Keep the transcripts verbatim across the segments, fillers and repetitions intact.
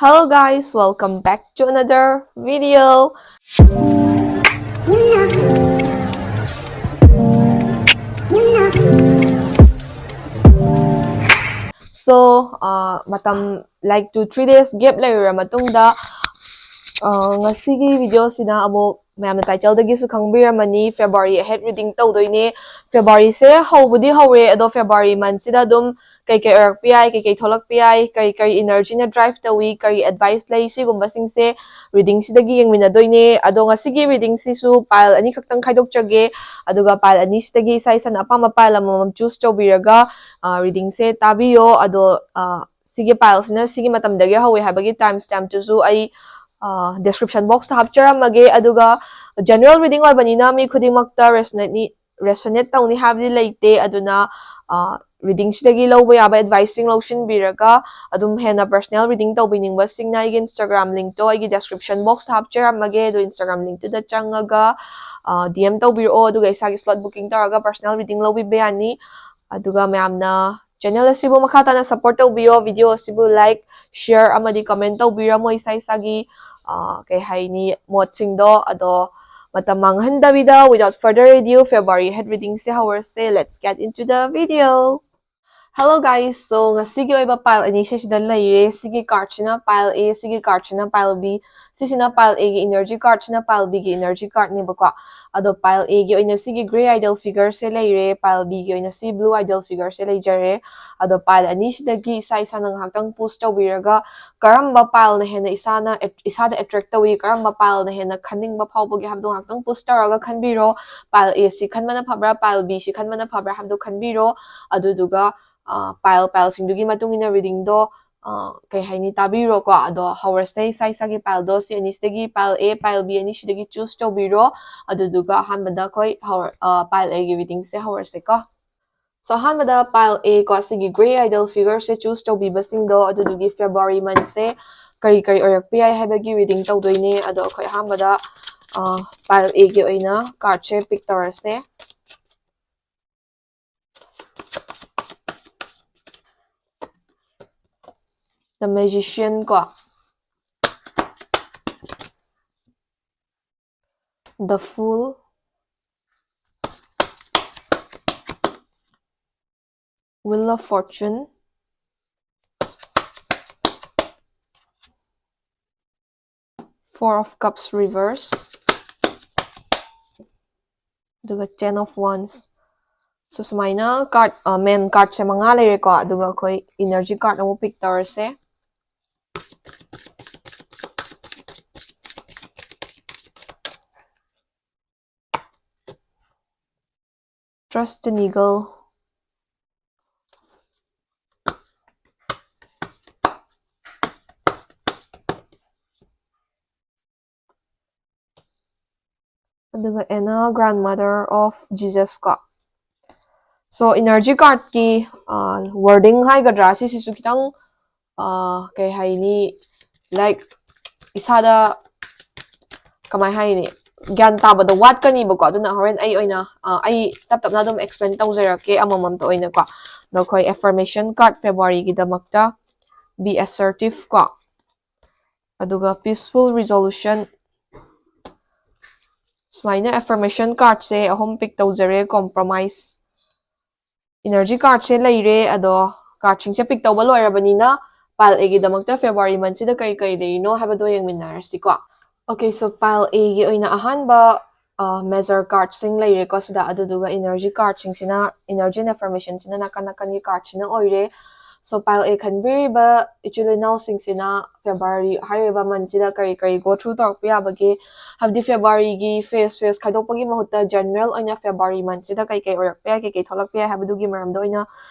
Hello guys, welcome back to another video. So, uh, ꯃꯇꯝ like two three days gap ꯂꯩꯔꯨꯔ ꯃꯇꯨꯡꯗ, uh, ꯉꯁꯤꯒꯤ video ꯁꯤꯅ ꯑꯃꯨꯛ ꯃꯌꯥꯝꯅ title ꯗꯒꯤꯁꯨ ꯈꯪꯕꯤꯔꯝꯃꯅꯤ, February ahead reading ꯇꯧꯗꯣꯏꯅꯦ꯫ February ꯁꯦ ꯍꯧꯕꯗꯤ ꯍꯧꯔꯦ, ꯑꯗꯣ February month ꯁꯤꯗ ꯑꯗꯨꯝ ꯀꯩ ꯀꯩ ꯑꯣꯏꯔꯛꯄ ꯌꯥꯏ, ꯀꯩ ꯀꯩ ꯊꯣꯛꯂꯛꯄ ꯌꯥꯏ, ꯀꯔꯤ ꯀꯔꯤ energy ꯅ drive ꯇꯧꯏ, ꯀꯔꯤ advice ꯂꯩ, ꯁꯤꯒꯨꯝꯕꯁꯤꯡꯁꯦ reading ꯁꯤꯗꯒꯤ ꯌꯦꯡꯃꯤꯟꯅꯗꯣꯏꯅꯦ꯫ ꯑꯗꯣ ꯉꯁꯤꯒꯤ reading ꯁꯤꯁꯨ pile ꯑꯅꯤꯈꯛꯇꯪ ꯈꯥꯏꯗꯣꯛꯆꯒꯦ, ꯑꯗꯨꯒ pile ꯑꯅꯤꯁꯤꯗꯒꯤ ꯏꯁꯥ ꯏꯁꯥꯅ ꯑꯄꯥꯝꯕ pile ꯑꯃꯃꯝ choose ꯇꯧꯕꯤꯔꯒ, ꯑ, reading ꯁꯦ ꯇꯥꯕꯤꯌꯣ꯫ ꯑꯗꯣ, ꯑ, ꯁꯤꯒꯤ pile ꯁꯤꯅ ꯁꯤꯒꯤ ꯃꯇꯝꯗꯒꯤ ꯍꯧꯋꯦ ꯍꯥꯏꯕꯒꯤ time stamp ꯇꯨꯁꯨ ꯑꯩ, ꯑ, description box ꯇ ꯍꯥꯞꯆꯔꯝꯃꯒꯦ꯫ ꯑꯗꯨꯒ general reading ꯑꯣꯏꯕꯅꯤꯅ ꯃꯤ ꯈꯨꯗꯤꯡꯃꯛꯇ resonate ꯅꯤ, resonate ꯇꯧꯅꯤ ꯍꯥꯏꯕꯗꯤ ꯂꯩꯇꯦ꯫ ꯑꯗꯨꯅ, ꯑ, reading ꯁꯤꯗꯒꯤ ꯂꯧꯕ ꯌꯥꯕ advice ꯁꯤꯡ ꯂꯧꯁꯤꯟꯕꯤꯔꯒ ꯑꯗꯨꯝ ꯍꯦꯟꯅ personal reading ꯇꯧꯕꯤꯅꯤꯡꯕꯁꯤꯡꯅ ꯑꯩꯒꯤ Instagram link ꯇꯣ ꯑꯩꯒꯤ description box ꯇ ꯍꯥꯞꯆꯔꯝꯃꯒꯦ꯫ ꯑꯗꯣ Instagram link ꯇꯨꯗ ꯆꯪꯉꯒ, ꯑ, D M ꯇꯧꯕꯤꯔꯛꯑꯣ, ꯑꯗꯨꯒ ꯏꯁꯥꯒꯤ slot booking ꯇꯧꯔꯒ personal reading ꯂꯧꯕꯤꯕ ꯌꯥꯅꯤ꯫ ꯑꯗꯨꯒ ꯃꯌꯥꯝꯅ channel ꯑꯁꯤꯕꯨ ꯃꯈꯥ ꯇꯥꯅ support ꯇꯧꯕꯤꯌꯣ, video ꯑꯁꯤꯕꯨ like, share ꯑꯃꯗꯤ comment ꯇꯧꯕꯤꯔꯝꯃꯣ ꯏꯁꯥ ꯏꯁꯥꯒꯤ, ꯑ, ꯀꯩ ꯍꯥꯏꯅꯤ, ꯃꯣꯠꯁꯤꯡꯗꯣ꯫ ꯑꯗꯣ ꯃꯇꯝ ꯃꯥꯡꯍꯟꯗꯕꯤꯗ, without further ado, February ahead reading say ꯍꯧꯔꯁꯦ꯫ Let's get into the video. Hello guys, so ꯉꯁꯤꯒꯤ ꯑꯣꯏꯕ pile ꯑꯅꯤ ꯁꯤꯁꯤꯗ ꯂꯩꯔꯦ꯫ ꯁꯤꯒꯤ card ꯁꯤꯅ pile A, ꯁꯤꯒꯤ card ꯁꯤꯅ pile B, ꯁꯤꯁꯤꯅ pile A ꯒꯤ energy card, ꯁꯤꯅ pile B ꯒꯤ energy card ꯅꯦꯕꯀꯣ꯫ ꯑꯗꯣ pile A ꯒꯤ ꯑꯣꯏꯅ ꯁꯤꯒꯤ grey idol figure ꯁꯦ ꯂꯩꯔꯦ, pile B ꯒꯤ ꯑꯣꯏꯅ ꯁꯤ blue idol figure ꯁꯦ ꯂꯩꯖꯔꯦ꯫ ꯑꯗꯣ pile ꯑꯅꯤꯁꯤꯗꯒꯤ ꯏꯁꯥ ꯏꯁꯥꯅ ꯉꯥꯏꯍꯥꯛꯇꯪ pause ꯇꯧꯕꯤꯔꯒ ꯀꯔꯝꯕ pile ꯅ ꯍꯦꯟꯅ ꯏꯁꯥꯅ ꯑꯦꯠ-, ꯏꯁꯥꯗ attract ꯇꯧꯏ, ꯀꯔꯝꯕ pile ꯅ ꯍꯦꯟꯅ ꯈꯟꯅꯤꯡꯕ ꯐꯥꯎꯕꯒꯦ ꯍꯥꯏꯕꯗꯣ ꯉꯥꯏꯍꯥꯛꯇꯪ pause ꯇꯧꯔꯒ ꯈꯟꯕꯤꯔꯣ꯫ Pile A ꯁꯤ ꯈꯟꯕꯅ ꯐꯕ꯭ꯔꯥ, pile B ꯁꯤ ꯈꯟꯕꯅ ꯐꯕ꯭ꯔꯥ ꯍꯥꯏꯕꯗꯣ ꯈꯟꯕꯤꯔꯣ꯫ ꯑꯗꯨꯗꯨꯒ, ꯑ, pile, pile ꯁꯤꯡꯗꯨꯒꯤ ꯃꯇꯨꯡ ꯏꯟꯅ reading ꯗꯣ, ꯑ, ꯀꯩ ꯍꯥꯏꯅꯤ, ꯇꯥꯕꯤꯔꯣꯀꯣ꯫ ꯑꯗꯣ ꯍꯧꯔꯁꯦ, ꯏꯁꯥ ꯏꯁꯥꯒꯤ pile ꯗꯣ ꯁꯤ ꯑꯅꯤꯁꯤꯗꯒꯤ, pile A, pile B ꯑꯅꯤꯁꯤꯗꯒꯤ choose ꯇꯧꯕꯤꯔꯣ꯫ ꯑꯗꯨꯗꯨꯒ ꯑꯍꯥꯟꯕꯗ ꯑꯩꯈꯣꯏ ꯍꯧꯔ-, ꯑ, pile A ꯒꯤ reading ꯁꯦ ꯍꯧꯔꯁꯦꯀꯣ꯫ So ꯑꯍꯥꯟꯕꯗ pile A ꯀꯣ, ꯁꯤꯒꯤ grey idol figure ꯁꯦ choose ꯇꯧꯕꯤꯕꯁꯤꯡꯗꯣ, ꯑꯗꯨꯗꯨꯒꯤ February month ꯁꯦ ꯀꯔꯤ ꯀꯔꯤ ꯑꯣꯏꯔꯛꯄ ꯌꯥꯏ ꯍꯥꯏꯕꯒꯤ reading ꯇꯧꯗꯣꯏꯅꯦ꯫ ꯑꯗꯣ ꯑꯩꯈꯣꯏ ꯑꯍꯥꯟꯕꯗ, ꯑ, pile A ꯒꯤ ꯑꯣꯏꯅ card ꯁꯦ pick ꯇꯧꯔꯁꯦ꯫ The Magician ꯀꯣ꯫ The Fool, Wheel of Fortune, Four of Cups reverse, ꯑꯗꯨꯒ Ten of Wands. So ꯁꯨꯃꯥꯏꯅ card, main cardꯁꯦ ꯃꯉꯥ ꯂꯩꯔꯦꯀꯣ, ꯑꯗꯨꯒ ꯑꯩꯈꯣꯏ energy card ꯑꯃꯨꯛ pick ꯇꯧꯔꯁꯦ. Trust the Needle, ꯑꯗꯨꯒ Anna, Grandmother of Jesus ꯀꯣ. So energy cardꯀꯤ wording ꯍꯥꯏꯒꯗ꯭ꯔꯥ, ꯁꯤꯁꯤꯁꯨ ꯈꯤꯇꯪ, ꯀꯩ ꯍꯥꯏꯅꯤ, like, ꯏꯁꯥꯗ ꯀꯃꯥꯏ ꯍꯥꯏꯅꯤ, ꯒ꯭ꯌꯥꯟ ꯇꯥꯕꯗꯣ ꯋꯥꯠꯀꯅꯤꯕꯀꯣ꯫ ꯑꯗꯨꯅ ꯍꯣꯔꯦꯟ ꯑꯩ ꯑꯣꯏꯅ, ꯑꯩ ꯇꯞ ꯇꯞꯅ ꯑꯗꯨꯝ explain ꯇꯧꯖꯔꯛꯀꯦ ꯑꯃꯃꯝꯇ ꯑꯣꯏꯅꯀꯣ꯫ ꯑꯗꯣ ꯑꯩꯈꯣꯏ affirmation card Februaryꯒꯤꯗꯃꯛꯇ, be assertive ꯀꯣ, ꯑꯗꯨꯒ peaceful resolution. ꯁꯨꯃꯥꯏꯅ affirmation cardꯁꯦ ꯑꯍꯨꯝ pick ꯇꯧꯖꯔꯦ꯫ Compromise, energy cardꯁꯦ ꯂꯩꯔꯦ꯫ ꯑꯗꯣ cardꯁꯤꯡꯁꯦ pick ꯇꯧꯕ ꯂꯣꯏꯔꯕꯅꯤꯅ, pile Aꯒꯤꯗꯃꯛꯇ February monthꯁꯤꯗ ꯀꯔꯤ ꯀꯔꯤ ꯂꯩꯔꯤꯅꯣ ꯍꯥꯏꯕꯗꯣ ꯌꯦꯡꯃꯤꯟꯅꯔꯁꯤꯀꯣ꯫ Okay, so pile Aꯒꯤ ꯑꯣꯏꯅ ꯑꯍꯥꯟꯕ major cardꯁꯤꯡ ꯂꯩꯔꯦꯀꯣ ꯁꯤꯗ, ꯑꯗꯨꯗꯨꯒ energy cardꯁꯤꯡꯁꯤꯅ, energy and affirmationꯁꯤꯅ ꯅꯥꯀꯟ ꯅꯥꯀꯟꯒꯤ cardꯁꯤꯅ ꯑꯣꯏꯔꯦ꯫ So pile A ꯈꯟꯕꯤꯔꯤꯕ ꯏꯆꯤꯜ ꯏꯅꯥꯎꯁꯤꯡꯁꯤꯅ February ꯍꯥꯏꯔꯤꯕ monthꯁꯤꯗ ꯀꯔꯤ ꯀꯔꯤ go through ꯇꯧꯔꯛꯄ ꯌꯥꯕꯒꯦ, ꯍꯥꯏꯕꯗꯤ Februaryꯒꯤ phase phase ꯈꯥꯏꯗꯣꯛꯄꯒꯤ ꯃꯍꯨꯠꯇ general ꯑꯣꯏꯅ February monthꯁꯤꯗ ꯀꯩ ꯀꯩ ꯑꯣꯏꯔꯛꯄ ꯌꯥꯏ, ꯀꯩ ꯀꯩ ꯊꯣꯛꯂꯛꯄ ꯌꯥꯏ ꯍꯥꯏꯕꯗꯨꯒꯤ ꯃꯔꯝꯗ ꯑꯣꯏꯅ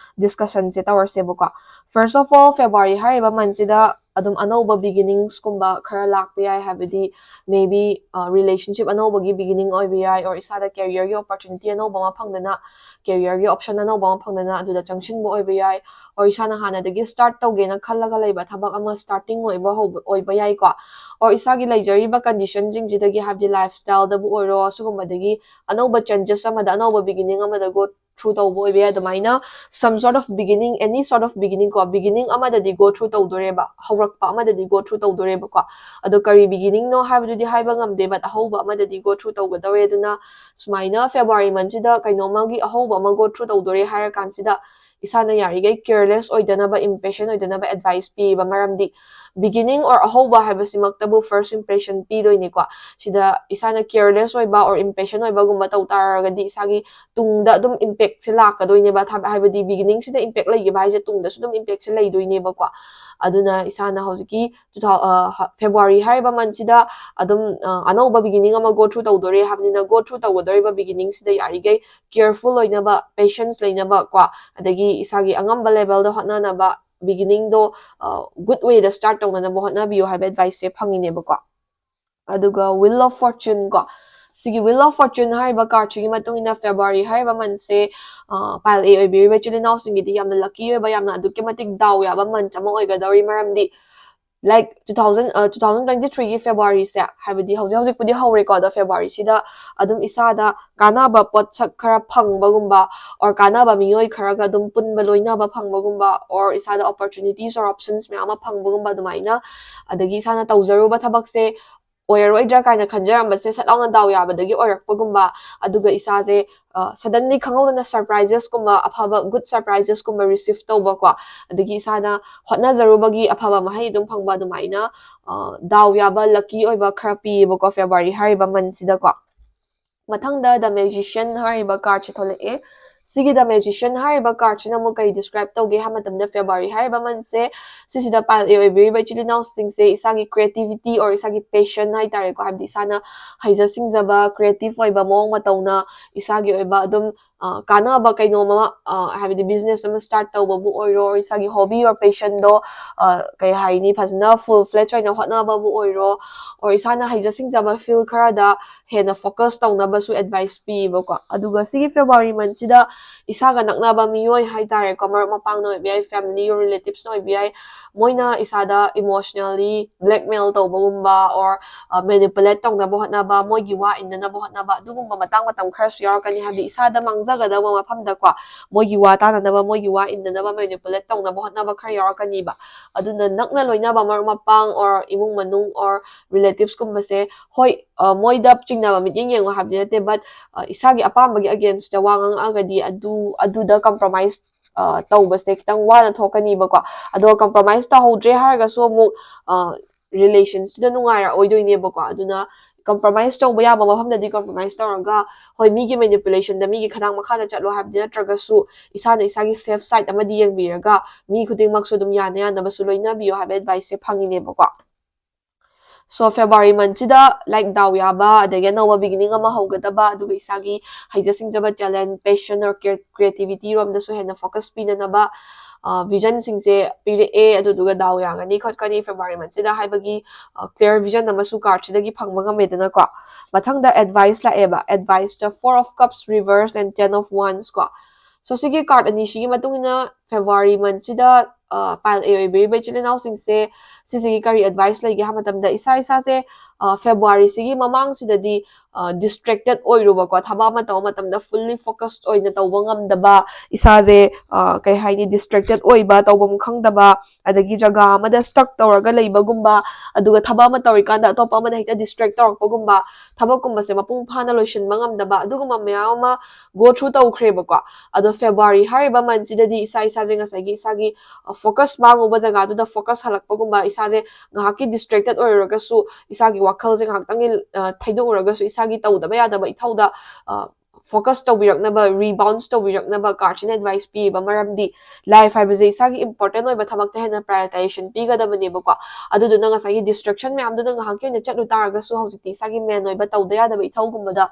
discussionꯁꯦ ꯇꯧꯔꯁꯦꯕꯀꯣ꯫ First of all, February ꯍꯥꯏꯔꯤꯕ monthꯁꯤꯗ ꯑꯗꯨꯝ ꯑꯅꯧꯕ beginningsꯀꯨꯝꯕ ꯈꯔ ꯂꯥꯛꯄ ꯌꯥꯏ, ꯍꯥꯏꯕꯗꯤ maybe relationship ꯑꯅꯧꯕꯒꯤ beginning ꯑꯣꯏꯕ ꯌꯥꯏ, or ꯏꯁꯥꯗ careerꯒꯤ opportunity ꯑꯅꯧꯕ ꯑꯃ ꯐꯪꯗꯅ, careerꯒꯤ option ꯑꯅꯧꯕ ꯑꯃ ꯐꯪꯗꯅ ꯑꯗꯨꯗ ꯆꯪꯁꯤꯟꯕ ꯑꯣꯏꯕ ꯌꯥꯏ, or ꯏꯁꯥꯅ ꯍꯥꯟꯅꯗꯒꯤ start ꯇꯧꯒꯦꯅ ꯈꯜꯂꯒ ꯂꯩꯕ ꯊꯕꯛ ꯑꯃ starting ꯑꯣꯏꯕ ꯍꯧꯕ ꯑꯣꯏꯕ ꯌꯥꯏꯀꯣ꯫ Or ꯏꯁꯥꯒꯤ ꯂꯩꯖꯔꯤꯕ conditionꯁꯤꯡꯁꯤꯗꯒꯤ, ꯍꯥꯏꯕꯗꯤ lifestyleꯗꯕꯨ ꯑꯣꯏꯔꯣ, ꯁꯤꯒꯨꯝꯕꯗꯒꯤ ꯑꯅꯧꯕ changes ꯑꯃꯗ, ꯑꯅꯧꯕ beginning ꯑꯃꯗ go through ꯇꯧꯕ ꯑꯣꯏꯕ ꯌꯥꯏ꯫ ꯑꯗꯨꯃꯥꯏꯅ some sort of beginning, any sort of beginning ꯀꯣ, beginning ꯑꯃꯗꯗꯤ go through ꯇꯧꯗꯣꯔꯦꯕ, ꯍꯧꯔꯛꯄ ꯑꯃꯗꯗꯤ go through ꯇꯧꯗꯣꯔꯦꯕꯀꯣ꯫ ꯑꯗꯣ ꯀꯔꯤ beginning ꯅꯣ ꯍꯥꯏꯕꯗꯨꯗꯤ ꯍꯥꯏꯕ ꯉꯝꯗꯦ, but ꯑꯍꯧꯕ ꯑꯃꯗꯗꯤ go through ꯇꯧꯒꯗꯧꯔꯦ꯫ ꯑꯗꯨꯅ ꯁꯨꯃꯥꯏꯅ February month ꯁꯤꯗ ꯀꯩꯅꯣꯝꯃꯒꯤ ꯑꯍꯧꯕ ꯑꯃ go through ꯇꯧꯗꯣꯔꯦ ꯍꯥꯏꯔ ꯀꯥꯟꯁꯤꯗ ꯏꯁꯥꯅ ꯌꯥꯔꯤꯈꯩ careless ꯑꯣꯏꯗꯅꯕ, impatient ꯑꯣꯏꯗꯅꯕ advice ꯄꯤꯌꯦꯕ꯫ ꯃꯔꯝꯗꯤ beginning or ꯑꯍꯧꯕ ꯍꯥꯏꯕꯁꯤꯃꯛꯇꯕꯨ first impression ꯄꯤꯗꯣꯏꯅꯤꯀꯣ꯫ ꯁꯤꯗ ꯏꯁꯥꯅ careless ꯑꯣꯏꯕ or impatient ꯑꯣꯏꯕꯒꯨꯝꯕ ꯇꯧ ꯇꯥꯔꯒꯗꯤ ꯏꯁꯥꯒꯤ ꯇꯨꯡꯗ ꯑꯗꯨꯝ impact ꯁꯦ ꯂꯥꯛꯀꯗꯣꯏꯅꯦꯕ꯫ ꯊꯥ-, ꯍꯥꯏꯕꯗꯤ beginning ꯁꯤꯗ impact ꯂꯩꯈꯤꯕ ꯍꯥꯏꯁꯦ ꯇꯨꯡꯗꯁꯨ ꯑꯗꯨꯝ impact ꯁꯦ ꯂꯩꯗꯣꯏꯅꯦꯕꯀꯣ꯫ ꯑꯗꯨꯅ ꯏꯁꯥꯅ ꯍꯧꯖꯤꯛꯀꯤ two thou-, ꯑ, ꯍ-, February ꯍꯥꯏꯔꯤꯕ month ꯁꯤꯗ ꯑꯗꯨꯝ, ꯑ, ꯑꯅꯧꯕ beginning ꯑꯃ go through ꯇꯧꯗꯣꯔꯦ ꯍꯥꯏꯕꯅꯤꯅ, go through ꯇꯧꯒꯗꯧꯔꯤꯕ beginning ꯁꯤꯗ ꯌꯥꯔꯤꯈꯩ careful ꯑꯣꯏꯅꯕ, patience ꯂꯩꯅꯕ ꯀꯣ, ꯑꯗꯒꯤ ꯏꯁꯥꯒꯤ ꯑꯉꯝꯕ level ꯗ ꯍꯣꯠꯅꯅꯕ, beginning ꯗꯣ, ꯑ, good way ꯗ start ꯇꯧꯅꯅꯕ ꯍꯣꯠꯅꯕꯤꯌꯨ ꯍꯥꯏꯕ advice ꯁꯦ ꯐꯪꯉꯤꯅꯦꯕꯀꯣ꯫ ꯑꯗꯨꯒ Wheel of Fortune ꯀꯣ, ꯁꯤꯒꯤ Wheel of Fortune ꯍꯥꯏꯔꯤꯕ card ꯁꯤꯒꯤ ꯃꯇꯨꯡ ꯏꯟꯅ February ꯍꯥꯏꯔꯤꯕ month ꯁꯦ, ꯑ, pile A ꯑꯣꯏꯕꯤꯔꯤꯕ ꯏꯆꯤꯜ ꯏꯅꯥꯎꯁꯤꯡꯒꯤꯗꯤ ꯌꯥꯝꯅ lucky ꯑꯣꯏꯕ, ꯌꯥꯝꯅ ꯑꯗꯨꯛꯀꯤ ꯃꯇꯤꯛ ꯗꯥꯎ ꯌꯥꯕ month ꯑꯃ ꯑꯣꯏꯒꯗꯧꯔꯤ꯫ ꯃꯔꯝꯗꯤ, like, two thousand, ꯑ, two thousand twenty three ꯒꯤ February ꯁꯦ, ꯍꯥꯏꯕꯗꯤ ꯍꯧꯖꯤꯛ ꯍꯧꯖꯤꯛꯄꯨꯗꯤ ꯍꯧꯔꯦꯀꯣ, ꯑꯗꯣ February ꯁꯤꯗ ꯑꯗꯨꯝ ꯏꯁꯥꯗ ꯀꯥꯟꯅꯕ ꯄꯣꯠꯁꯛ ꯈꯔ ꯐꯪꯕꯒꯨꯝꯕ, or ꯀꯥꯟꯅꯕ ꯃꯤꯑꯣꯏ ꯈꯔꯒ ꯑꯗꯨꯝ ꯄꯨꯟꯕ ꯂꯣꯏꯅꯕ ꯐꯪꯕꯒꯨꯝꯕ, or ꯏꯁꯥꯗ opportunities or options ꯃꯌꯥꯝ ꯑꯃ ꯐꯪꯕꯒꯨꯝꯕ ꯑꯗꯨꯃꯥꯏꯅ, ꯑꯗꯒꯤ ꯏꯁꯥꯅ ꯇꯧꯖꯔꯨꯕ ꯊꯕꯛꯁꯦ ꯑꯣꯏꯔꯔꯣꯏꯗ꯭ꯔꯥ ꯀꯥꯏꯅ ꯈꯟꯖꯔꯝꯕꯁꯦ ꯁꯠ ꯂꯥꯎꯅ ꯗꯥꯎ ꯌꯥꯕꯗꯒꯤ ꯑꯣꯏꯔꯛꯄꯒꯨꯝꯕ, ꯑꯗꯨꯒ ꯏꯁꯥꯁꯦ, ꯑ, suddenly ꯈꯪꯍꯧꯗꯅ surprises ꯀꯨꯝꯕ, ꯑꯐꯕ good surprises ꯀꯨꯝꯕ receive ꯇꯧꯕꯀꯣ, ꯑꯗꯒꯤ ꯏꯁꯥꯅ ꯍꯣꯠꯅꯖꯔꯨꯕꯒꯤ ꯑꯐꯕ ꯃꯍꯩ ꯑꯗꯨꯝ ꯐꯪꯕ, ꯑꯗꯨꯃꯥꯏꯅ, ꯑ, ꯗꯥꯎ ꯌꯥꯕ, lucky ꯑꯣꯏꯕ ꯈꯔ ꯄꯤꯌꯦꯕꯀꯣ February ꯍꯥꯏꯔꯤꯕ month ꯁꯤꯗꯀꯣ꯫ ꯃꯊꯪꯗ The Magician ꯍꯥꯏꯔꯤꯕ card ꯁꯦ ꯊꯣꯛꯂꯛꯑꯦ꯫ ꯁꯤꯒꯤ The Magician ꯍꯥꯏꯔꯤꯕ card ꯁꯤꯅ ꯑꯃꯨꯛ ꯀꯩ describe ꯇꯧꯒꯦ ꯍꯥꯏꯕ ꯃꯇꯝꯗ, February ꯍꯥꯏꯔꯤꯕ month ꯁꯦ ꯁꯤꯁꯤꯗ pile A ꯑꯣꯏꯕꯤꯔꯤꯕ ꯏꯆꯤꯜ ꯏꯅꯥꯎꯁꯤꯡꯁꯦ ꯏꯁꯥꯒꯤ creativity or ꯏꯁꯥꯒꯤ passion ꯍꯥꯏꯇꯥꯔꯦꯀꯣ, ꯍꯥꯏꯕꯗꯤ ꯏꯁꯥꯅ ꯍꯩꯖ ꯁꯤꯡꯖꯕ, creative ꯑꯣꯏꯕ ꯃꯑꯣꯡ ꯃꯇꯧꯅ ꯏꯁꯥꯒꯤ ꯑꯣꯏꯕ ꯑꯗꯨꯝ, ꯑ, ꯀꯥꯟꯅꯕ ꯀꯩꯅꯣꯝ ꯑꯃ, ꯑ, ꯍꯥꯏꯕꯗꯤ business ꯑꯃ start ꯇꯧꯕꯕꯨ ꯑꯣꯏꯔꯣ, or ꯏꯁꯥꯒꯤ hobby or passion ꯗꯣ, ꯑ, ꯀꯩ ꯍꯥꯏꯅꯤ, ꯐꯖꯅ full fledged ꯑꯣꯏꯅ ꯍꯣꯠꯅꯕꯕꯨ ꯑꯣꯏꯔꯣ, or ꯏꯁꯥꯅ ꯍꯩꯖ ꯁꯤꯡꯖꯕ field ꯈꯔꯗ ꯍꯦꯟꯅ focus ꯇꯧꯅꯕꯁꯨ advice ꯄꯤꯌꯦꯕꯀꯣ꯫ ꯑꯗꯨꯒ ꯁꯤꯒꯤ February month ꯁꯤꯗ ꯏꯁꯥꯒ ꯅꯛꯅꯕ ꯃꯤꯑꯣꯏ ꯍꯥꯏꯇꯥꯔꯦꯀꯣ, ꯃꯔꯨꯞ ꯃꯄꯥꯡꯅ ꯑꯣꯏꯕ ꯌꯥꯏ, family or relatives ꯅ ꯑꯣꯏꯕ ꯌꯥꯏ, ꯃꯣꯏꯅ ꯏꯁꯥꯗ emotionally blackmail ꯇꯧꯕꯒꯨꯝꯕ, or, ꯑ, manipulate ꯇꯧꯅꯕ ꯍꯣꯠꯅꯕ, ꯃꯣꯏꯒꯤ ꯋꯥ ꯏꯟꯅꯅꯕ ꯍꯣꯠꯅꯕ, ꯑꯗꯨꯒꯨꯝꯕ ꯃꯇꯥꯡ ꯃꯇꯝ ꯈꯔꯁꯨ ꯌꯥꯎꯔꯛꯀꯅꯤ꯫ ꯍꯥꯏꯕꯗꯤ ꯏꯁꯥꯗ ꯃꯥꯡꯖꯕ ꯆꯠꯆꯒꯗꯕ ꯃꯐꯝꯗꯀꯣ, ꯃꯣꯏꯒꯤ ꯋꯥ ꯇꯥꯅꯅꯕ, ꯃꯣꯏꯒꯤ ꯋꯥ ꯏꯟꯅꯅꯕ, manipulate ꯇꯧꯅꯕ ꯍꯣꯠꯅꯕ ꯈꯔ ꯌꯥꯎꯔꯛꯀꯅꯤꯕ꯫ ꯑꯗꯨꯅ ꯅꯛꯅ ꯂꯣꯏꯅꯕ ꯃꯔꯨꯞ ꯃꯄꯥꯡ or ꯏꯃꯨꯡ ꯃꯅꯨꯡ or relatives ꯀꯨꯝꯕꯁꯦ, ꯍꯣꯏ, ꯑ, ꯃꯣꯏꯗ ꯆꯤꯡꯅꯕ ꯃꯤꯠꯌꯦꯡ ꯌꯦꯡꯉꯣ ꯍꯥꯏꯕꯗꯤ ꯅꯠꯇꯦ, but, ꯑ, ꯏꯁꯥꯒꯤ ꯑꯄꯥꯝꯕꯒꯤ against ꯇ ꯋꯥ ꯉꯥꯡꯉꯛꯑꯒꯗꯤ ꯑꯗꯨ, ꯑꯗꯨꯗ compromise, ꯑ, ꯇꯧꯕꯁꯦ ꯈꯤꯇꯪ ꯋꯥꯅ ꯊꯣꯛꯀꯅꯤꯕꯀꯣ꯫ ꯑꯗꯣ compromise ꯇꯧꯍꯧꯗ꯭ꯔꯦ ꯍꯥꯏꯔꯒꯁꯨ ꯑꯃꯨꯛ, ꯑ, relations ꯇꯨꯗ ꯅꯨꯡꯉꯥꯏꯔꯛꯑꯣꯏꯗꯣꯏꯅꯦꯕꯀꯣ꯫ ꯑꯗꯨꯅ compromise ꯇꯧꯕ ꯌꯥꯕ ꯃꯐꯝꯗꯗꯤ compromise ꯇꯧꯔꯒ, ꯍꯣꯏ, ꯃꯤꯒꯤ manipulation ꯗ, ꯃꯤꯒꯤ ꯈꯗꯥꯡ ꯃꯈꯥꯗ ꯆꯠꯂꯣ ꯍꯥꯏꯕꯗꯤ ꯅꯠꯇ꯭ꯔꯒꯁꯨ, ꯏꯁꯥꯅ ꯏꯁꯥꯒꯤ safe side ꯑꯃꯗꯤ ꯌꯦꯡꯕꯤꯔꯒ, ꯃꯤ ꯈꯨꯗꯤꯡꯃꯛꯁꯨ ꯑꯗꯨꯝ ꯌꯥꯅ ꯌꯥꯅꯕꯁꯨ ꯂꯣꯏꯅꯕꯤꯌꯣ ꯍꯥꯏꯕ advice ꯁꯦ ꯐꯪꯉꯤꯅꯦꯕꯀꯣ꯫ So, February month ꯁꯤꯗ, like, ꯗꯥꯎ ꯌꯥꯕ, ꯑꯗꯒꯤ ꯑꯅꯧꯕ beginning ꯑꯃ ꯍꯧꯒꯗꯕ, ꯑꯗꯨꯒ ꯏꯁꯥꯒꯤ ꯍꯩꯖ ꯁꯤꯡꯖꯕ, talent, passion or cre-, creativity ꯔꯣꯝꯗꯁꯨ ꯍꯦꯟꯅ focus ꯄꯤꯅꯅꯕ, ꯑ, vision ꯁꯤꯡꯁꯦ ꯄꯤꯔꯛꯑꯦ, ꯑꯗꯨꯗꯨꯒ ꯗꯥꯎ ꯌꯥꯒꯅꯤ ꯈꯣꯠꯀꯅꯤ February month ꯁꯤꯗ ꯍꯥꯏꯕꯒꯤ, ꯑ, clear vision ꯑꯃꯁꯨ card ꯁꯤꯗꯒꯤ ꯐꯪꯕ ꯉꯝꯃꯦꯗꯅꯀꯣ꯫ ꯃꯊꯪꯗ advice ꯂꯥꯛꯑꯦꯕ, advice ꯇ Four of Cups reverse and Ten of Wands ꯀꯣ꯫ So, ꯁꯤꯒꯤ card ꯑꯅꯤꯁꯤꯒꯤ ꯃꯇꯨꯡ ꯏꯟꯅ February month ꯁꯤꯗ, ꯑ, pile A ꯑꯣꯏꯕꯤꯔꯤꯕ ꯏꯆꯤꯜ ꯏꯅꯥꯎꯁꯤꯡꯁꯦ, ꯁꯤꯁꯤꯒꯤ ꯀꯔꯤ advice ꯂꯩꯒꯦ ꯍꯥꯏꯕ ꯃꯇꯝꯗ, ꯏꯁꯥ ꯏꯁꯥꯁꯦ, ꯑ, February ꯁꯤꯒꯤ ꯃꯃꯥꯡꯁꯤꯗꯗꯤ, ꯑ, distracted ꯑꯣꯏꯔꯨꯕꯀꯣ, ꯊꯕꯛ ꯑꯃ ꯇꯧꯕ ꯃꯇꯝꯗ fully focused ꯑꯣꯏꯅ ꯇꯧꯕ ꯉꯝꯗꯕ, ꯏꯁꯥꯁꯦ, ꯑ, ꯀꯩ ꯍꯥꯏꯅꯤ, distracted ꯑꯣꯏꯕ, ꯇꯧꯐꯝ ꯈꯪꯗꯕ, ꯑꯗꯒꯤ ꯖꯒꯥ ꯑꯃꯗ stuck ꯇꯧꯔꯒ ꯂꯩꯕꯒꯨꯝꯕ, ꯑꯗꯨꯒ ꯊꯕꯛ ꯑꯃ ꯇꯧꯔꯤꯀꯥꯟꯗ ꯑꯇꯣꯞꯄ ꯑꯃꯅ ꯍꯦꯛꯇ distract ꯇꯧꯔꯛꯄꯒꯨꯝꯕ, ꯊꯕꯛꯀꯨꯝꯕꯁꯦ ꯃꯄꯨꯡ ꯐꯥꯅ ꯂꯣꯏꯁꯤꯟꯕ ꯉꯝꯗꯕ, ꯑꯗꯨꯒꯨꯝꯕ ꯃꯌꯥꯝ ꯑꯃ go through ꯇꯧꯈ꯭ꯔꯦꯕꯀꯣ꯫ ꯑꯗꯣ February ꯍꯥꯏꯔꯤꯕ month ꯁꯤꯗꯗꯤ ꯏꯁꯥ ꯏꯁꯥꯁꯦ ꯉꯁꯥꯏꯒꯤ ꯏꯁꯥꯒꯤ, ꯑ, focus ꯃꯥꯡꯉꯨꯕ ꯖꯒꯥꯗꯨꯗ focus ꯍꯜꯂꯛꯄꯒꯨꯝꯕ, ꯏꯁꯥꯁꯦ ꯉꯥꯏꯍꯥꯛꯀꯤ distracted ꯑꯣꯏꯔꯨꯔꯒꯁꯨ ꯏꯁꯥꯒꯤ ꯋꯥꯈꯜꯁꯦ ꯉꯥꯏꯍꯥꯛꯇꯪꯒꯤ, ꯑ, ꯊꯩꯗꯣꯛꯎꯔꯒꯁꯨ ꯏꯁꯥꯒꯤ ꯇꯧꯗꯕ ꯌꯥꯗꯕ ꯏꯊꯧꯗ, ꯑ, focus ꯇꯧꯕꯤꯔꯛꯅꯕ, rebounds ꯇꯧꯕꯤꯔꯛꯅꯕ card ꯁꯤꯅ advice ꯄꯤꯌꯦꯕ꯫ ꯃꯔꯝꯗꯤ life ꯍꯥꯏꯕꯁꯦ ꯏꯁꯥꯒꯤ important ꯑꯣꯏꯕ ꯊꯕꯛꯇ ꯍꯦꯟꯅ prioritization ꯄꯤꯒꯗꯕꯅꯦꯕꯀꯣ꯫ ꯑꯗꯨꯗꯨꯅ ꯉꯁꯥꯏꯒꯤ distraction ꯃꯌꯥꯝꯗꯨꯗ ꯉꯥꯏꯍꯥꯛꯀꯤ ꯑꯣꯏꯅ ꯆꯠꯂꯨ ꯇꯥꯔꯒꯁꯨ, ꯍꯧꯖꯤꯛꯇꯤ ꯏꯁꯥꯒꯤ main ꯑꯣꯏꯕ ꯇꯧꯗ ꯌꯥꯗꯕ ꯏꯊꯧꯒꯨꯝꯕꯗ